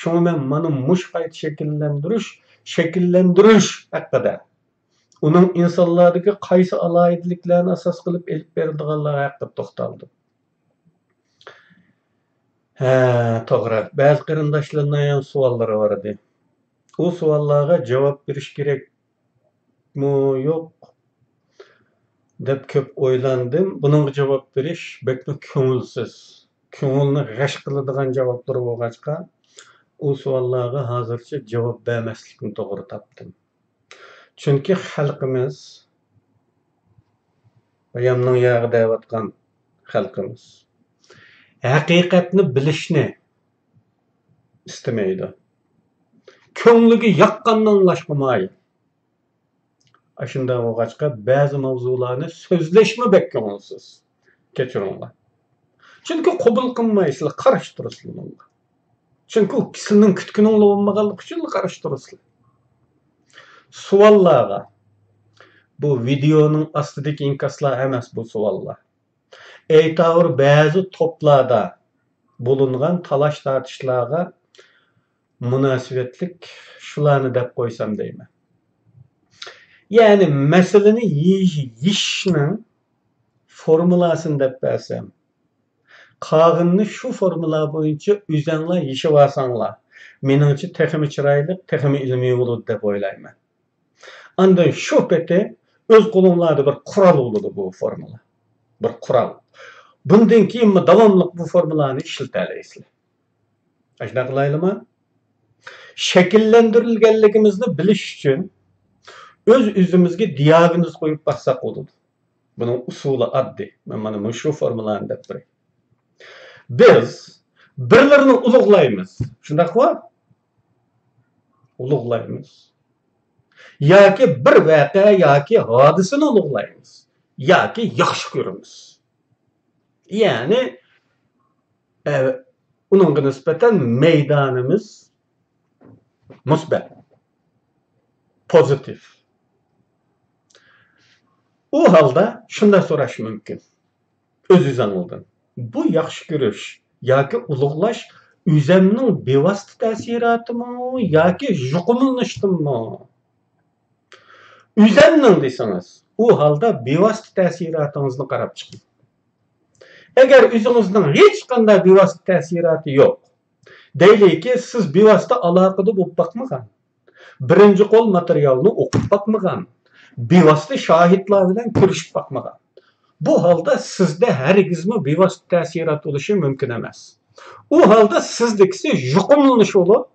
شۇڭا مەن مانا مۇشۇ قايتا شەكىللەندۈرۈش، شەكىللەندۈرۈش ھەققىدە، ئۇنىڭ ئىنسانلاردىكى قايسى ئالاھىدىلىكلەرنى ئاساس قىلىپ ئېلىپ بېرىلىدىغانلىقى ھەققىدە توختالدىم. ھە، توغرا. بەزى قېرىنداشلارنىڭ سوئاللىرى بار ئىدى. ئۇ سوئاللارغا جاۋاب بېرىش كېرەكمۇ يوق دەپ كۆپ ئويلاندىم. بۇنىڭغا جاۋاب بېرىش بەكمۇ كۆڭۈلسىز. كۆڭۈلنى غەش قىلىدىغان جاۋابلار بولغاچقا، ئۇ سوئاللارغا ھازىرچە جاۋاب بەرمەسلىكنى توغرا تاپتىم. چۈنكى خەلقىمىز، بايامنىڭ ياغى دەۋاتقان خەلقىمىز ھەقىقەتنى بىلىشنى ئىستىمەيدۇ. كۆڭلىگە ياققاننى ئاڭلاشقا مايىل. ئاشۇنداق بولغاچقا، بەزى ماۋزۇلارنى سۆزلەشمۇ بەك كۆڭۈلسىز. كەچۈرۈڭلار. چۈنكى قوبۇل قىلمايسىلەر، قارشى تۇرىسىلەر ئۇنىڭغا. چۈنكى ئۇ سىلىنىڭ كۈتكىنىڭلار بولمىغانلىقى ئۈچۈنلا قارشى تۇرىسىلەر. سوئاللارغا، بۇ ۋىدېئونىڭ ئاستىدىكى ئىنكاسلار ئەمەس بۇ سوئاللار. ئەيتاۋۇر بەزى توپلاردا بولۇنغان تالاش-تارتىشلارغا مۇناسىۋەتلىك شۇلارنى دەپ قويسام دەيمەن. يەنى مەسىلىنى يېش-، يېشىشنىڭ فورمۇلاسىنى دەپ بەرسەم، قالغىنىنى شۇ فورمۇلا بويىچە ئۆزەڭلار يېشىۋالساڭلار، مېنىڭچە تېخىمۇ چىرايلىق، تېخىمۇ ئىلمىي بولىدۇ دەپ ئويلايمەن. ئاندىن شۇ پېتى ئۆز قولۇڭلاردا بىر قورال بولىدۇ بۇ فورمۇلا. بىر قورال. بۇندىن كېيىنمۇ داۋاملىق بۇ فورمۇلانى ئىشلىتەلەيسىلەر. ئاشۇنداق قىلايلىما؟ شەكىللەندۈرۈلگەنلىكىمىزنى بىلىش ئۈچۈن ئۆز-ئۆزىمىزگە دىياگنوز قويۇپ باقساق بولىدۇ. بۇنىڭ ئۇسۇلى ئاددىي. مەن مانا مۇشۇ فورمۇلانى دەپ بېرەي. بىز بىرلىرىنى ئۇلۇغلايمىز. شۇنداققۇ؟ ئۇلۇغلايمىز. ياكى بىر ۋەقە ياكى ھادىسىنى ئۇلۇغلايمىز. ياكى ياخشى كۆرىمىز. يەنى، ئە، ئۇنىڭغا نىسبەتەن مەيدانىمىز مۇسبەت، پوزىتىپ. ئۇ ھالدا شۇنداق سوراش مۇمكىن ئۆز-ئۆزۈڭدىن: بۇ ياخشى كۆرۈش ياكى ئۇلۇغلاش ئۆزەمنىڭ بىۋاسىتە تەسىراتىمۇ ياكى يۇقۇملىنىشتىنمۇ؟ ئۆزەمنىڭ دېسىڭىز، ئۇ ھالدا بىۋاسىتە تەسىراتىڭىزنى قاراپ چىقىڭ. ئەگەر ئۆزىڭىزنىڭ ھېچقانداق بىۋاسىتە تەسىراتى يوق، دەيلىكى، سىز بىۋاسىتە ئالاقىدە بولۇپ باقمىغان، بىرىنچى قول ماتېرىيالنى ئوقۇپ باقمىغان، بىۋاسىتە شاھىتلار بىلەن كۆرۈشۈپ باقمىغان. بۇ ھالدا سىزدە ھەرگىزمۇ بىۋاسىتە تەسىرات بولۇشى مۇمكىن ئەمەس. ئۇ ھالدا سىزدىكىسى يۇقۇملىنىش بولۇپ،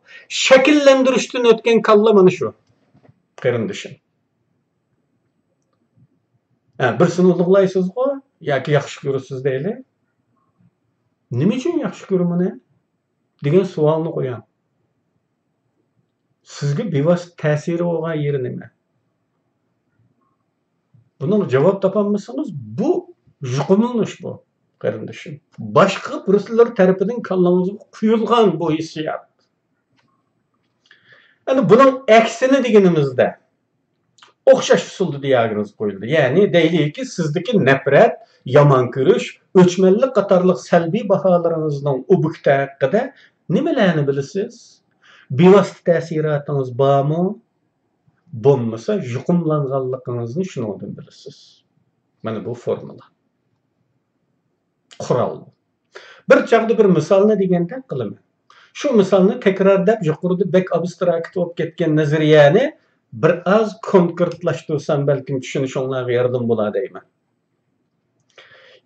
شەكىللەندۈرۈشتىن ئۆتكەن كاللا مانا شۇ، قېرىندىشىم. ھە، بىرسىنى ئۇلۇغلايسىزغۇ ياكى ياخشى كۆرىسىز دەيلى. نېمە ئۈچۈن ياخشى كۆرىمەن دېگەن سوئالنى قويۇڭ. سىزگە بىۋاسىتە تەسىرى بولغان يېرى نېمە؟ بۇنىڭغا جاۋاب تاپالمىسىڭىز، بۇ يۇقۇملىنىش بۇ، قېرىندىشىم. باشقا بىرسىلەر تەرىپىدىن كاللاڭىزغا قۇيۇلغان بۇ ھېسسىيات. ئەنە بۇنىڭ ئەكسىنى دېگىنىمىزدە، ئوخشاش ئۇسۇلدا دىياگنوز قويۇلدى. يەنى دەيلىكى، سىزدىكى نەپرەت، يامان كۆرۈش، ئۆچمەنلىك قاتارلىق سەلبىي باھالىرىڭىزنىڭ ئوبيېكتى ھەققىدە نېمىلەرنى بىلىسىز؟ بىۋاسىتە تەسىراتىڭىز بارمۇ؟ بولمىسا، يۇقۇملانغانلىقىڭىزنى شۇنىڭدىن بىلىسىز. مانا بۇ فورمۇلا. قورال. بىر چاغدا بىر مىسالنى دېگەندەك قىلىمەن. شۇ مىسالنى تەكرار دەپ، يۇقىرىدا بەك ئابستراكت بولۇپ كەتكەن نەزەرىيەنى بىر ئاز كونكرېتلاشتۇرسام، بەلكىم چۈشىنىشىڭلارغا ياردىمى بولا دەيمەن.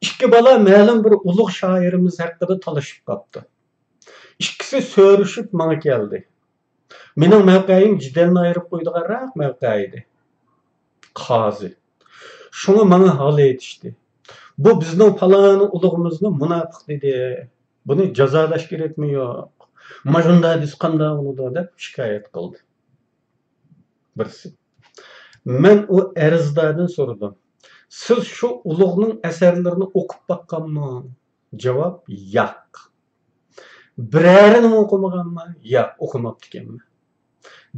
ئىككى بالا مەلۇم بىر ئۇلۇغ شائىرىمىز ھەققىدە تالىشىپ قاپتۇ. ئىككىسى سۆرۈشۈپ ماڭا كەلدى. مېنىڭ مەۋقەيىم جېدەلنى ئايرىپ قويىدىغانراق مەۋقە ئىدى. قازى. شۇڭا ماڭا ھال ئېيتىشتى. بۇ بىزنىڭ پالان ئۇلۇغىمىزنى مۇناپىق دېدى. بۇنى جازالاش كېرەكمۇ يوق؟ ماژۇنداق دېسە قانداق بولىدۇ؟ دەپ شىكايەت قىلدى بىرسى. مەن ئۇ ئەرزداردىن سورىدىم، سىز شۇ ئۇلۇغنىڭ ئەسەرلىرىنى ئوقۇپ باققانمۇ؟ جاۋاب، ياق. بىرەرىنىمۇ ئوقۇمىغانمۇ؟ ياق، ئوقۇماپتىكەنمەن.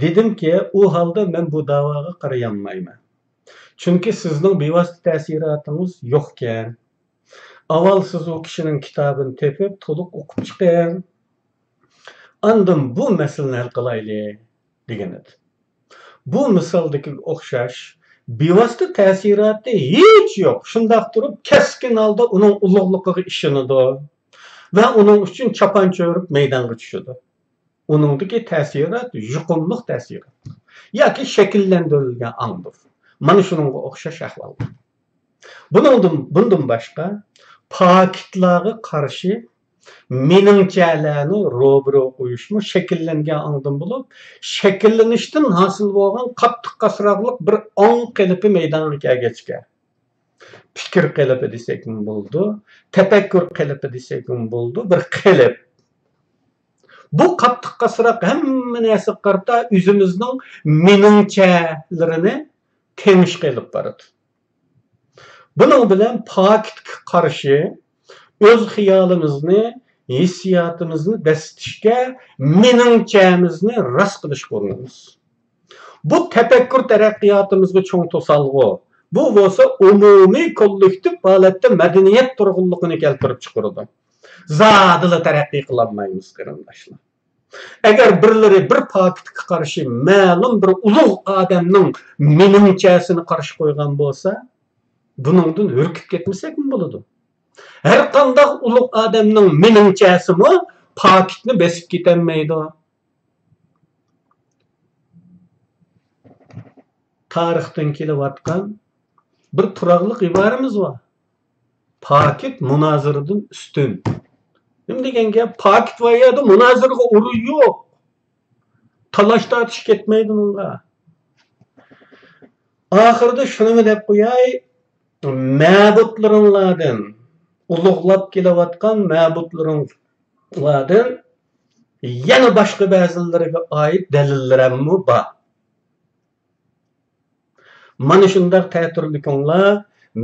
دېدىمكى، ئۇ ھالدا مەن بۇ داۋاغا قارىيالمايمەن. چۈنكى سىزنىڭ بىۋاسىتە تەسىراتىڭىز يوقكەن. ئاۋۋال سىز ئۇ كىشىنىڭ كىتابىنى تېپىپ، تولۇق ئوقۇپ چىقىڭ. ئاندىن بۇ مەسىلىنى ھەل قىلايلى، دېگەن ئىدى. بۇ مىسالدىكىگە ئوخشاش، بىۋاسىتە تەسىراتى ھېچ يوق. شۇنداق تۇرۇپ، كەسكىن ھالدا ئۇنىڭ ئۇلۇغلۇقىغا ئىشىنىدۇ ۋە ئۇنىڭ ئۈچۈن چاپان چۆرۈپ مەيدانغا چۈشىدۇ. ئۇنىڭدىكى تەسىرات يۇقۇملۇق تەسىرات ياكى شەكىللەندۈرۈلگەن ئاڭدۇر. مانا شۇنىڭغا ئوخشاش ئەھۋال. بۇنىڭدىن، بۇندىن باشقا، پاكىتلارغا قارشى مېنىڭچەلەرنى روبىرو قويۇشمۇ شەكىللەنگەن ئاڭدىن بولۇپ، شەكىللىنىشتىن ھاسىل بولغان قاتتىق قاسراقلىق بىر ئاڭ قېلىپى مەيدانغا كەلگەچكە، پىكىر قېلىپى دېسەكمۇ بولىدۇ، تەپەككۇر قېلىپى دېسەكمۇ بولىدۇ، بىر قېلىپ. بۇ قاتتىق قاسراق ھەممە نەرسىگە قارىتا ئۆزىمىزنىڭ مېنىڭچەلىرىنى تېڭىشقا ئېلىپ بارىدۇ. بۇنىڭ بىلەن پاكىتقا قارشى ئۆز خىيالىمىزنى، ھېسسىياتىمىزنى بەسىتىشكە، مېنىڭچەمىزنى راست قىلىشقا ئۇرۇنىمىز. بۇ تەپەككۇر تەرەققىياتىمىزغا چوڭ توسالغۇ. بۇ بولسا ئومۇمىي كوللېكتىپ ھالەتتە مەدەنىيەت تۇرغۇنلۇقىنى كەلتۈرۈپ چىقىرىدۇ. زادىلا تەرەققىي قىلالمايمىز، قېرىنداشلار. ئەگەر بىرلىرى بىر پاكىتقا قارشى مەلۇم بىر ئۇلۇغ ئادەمنىڭ مېنىڭچەسىنى قارشى قويغان بولسا، بۇنىڭدىن ھۈركۈپ كەتمىسەكمۇ بولىدۇ. ھەرقانداق ئۇلۇغ ئادەمنىڭ مېنىڭچەسىمۇ پاكىتنى بېسىپ كېتەلمەيدۇ. تارىختىن كېلىۋاتقان بىر تۇراقلىق ئىبارىمىز بار. پاكىت مۇنازىرىدىن ئۈستۈن. نېمە دېگەن گەپ؟ پاكىت بار يەردە مۇنازىرىگە ئورۇن يوق. تالاش تارتىش كەتمەيدۇ ئۇنىڭغا. ئاخىرىدا شۇنىمۇ دەپ قوياي، مەبۇدلىرىڭلاردىن، ئۇلۇغلاپ كېلىۋاتقان مەبۇدلىرىڭلاردىن يەنە باشقا بەزىلىرىگە ئائىت دەلىللىرىممۇ بار. مانا شۇنداق تەتۈرلۈكۈڭلار،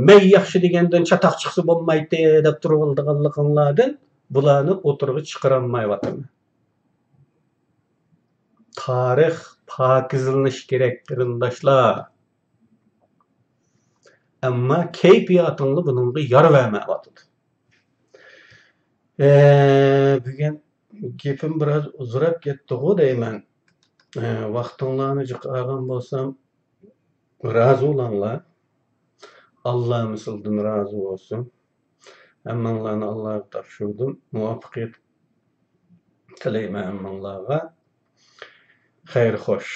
مەن ياخشى دېگەندىن چاتاق چىقسا بولمايتتى دەپ تۇرۇۋالىدىغانلىقىڭلاردىن بۇلارنى ئوتتۇرىغا چىقىرالمايۋاتىمەن. تارىخ پاكىزلىنىش كېرەك، قېرىنداشلار. ئەمما كەيپىياتىڭلار بۇنىڭغا يار بەرمەيۋاتىدۇ. ئە، بۈگۈن گېپىم بىراز ئۇزىراپ كەتتىغۇ دەيمەن. ئە، ۋاقتىڭلارنى جىق ئالغان بولسام، رازى بولۇڭلار. ئاللا مىسلىدىن رازى بولسۇن. ھەممىڭلارنى ئاللاغا تاپشۇردۇم. مۇۋەپپەقىيەت تىلەيمەن ھەممىڭلارغا. خەير خوش.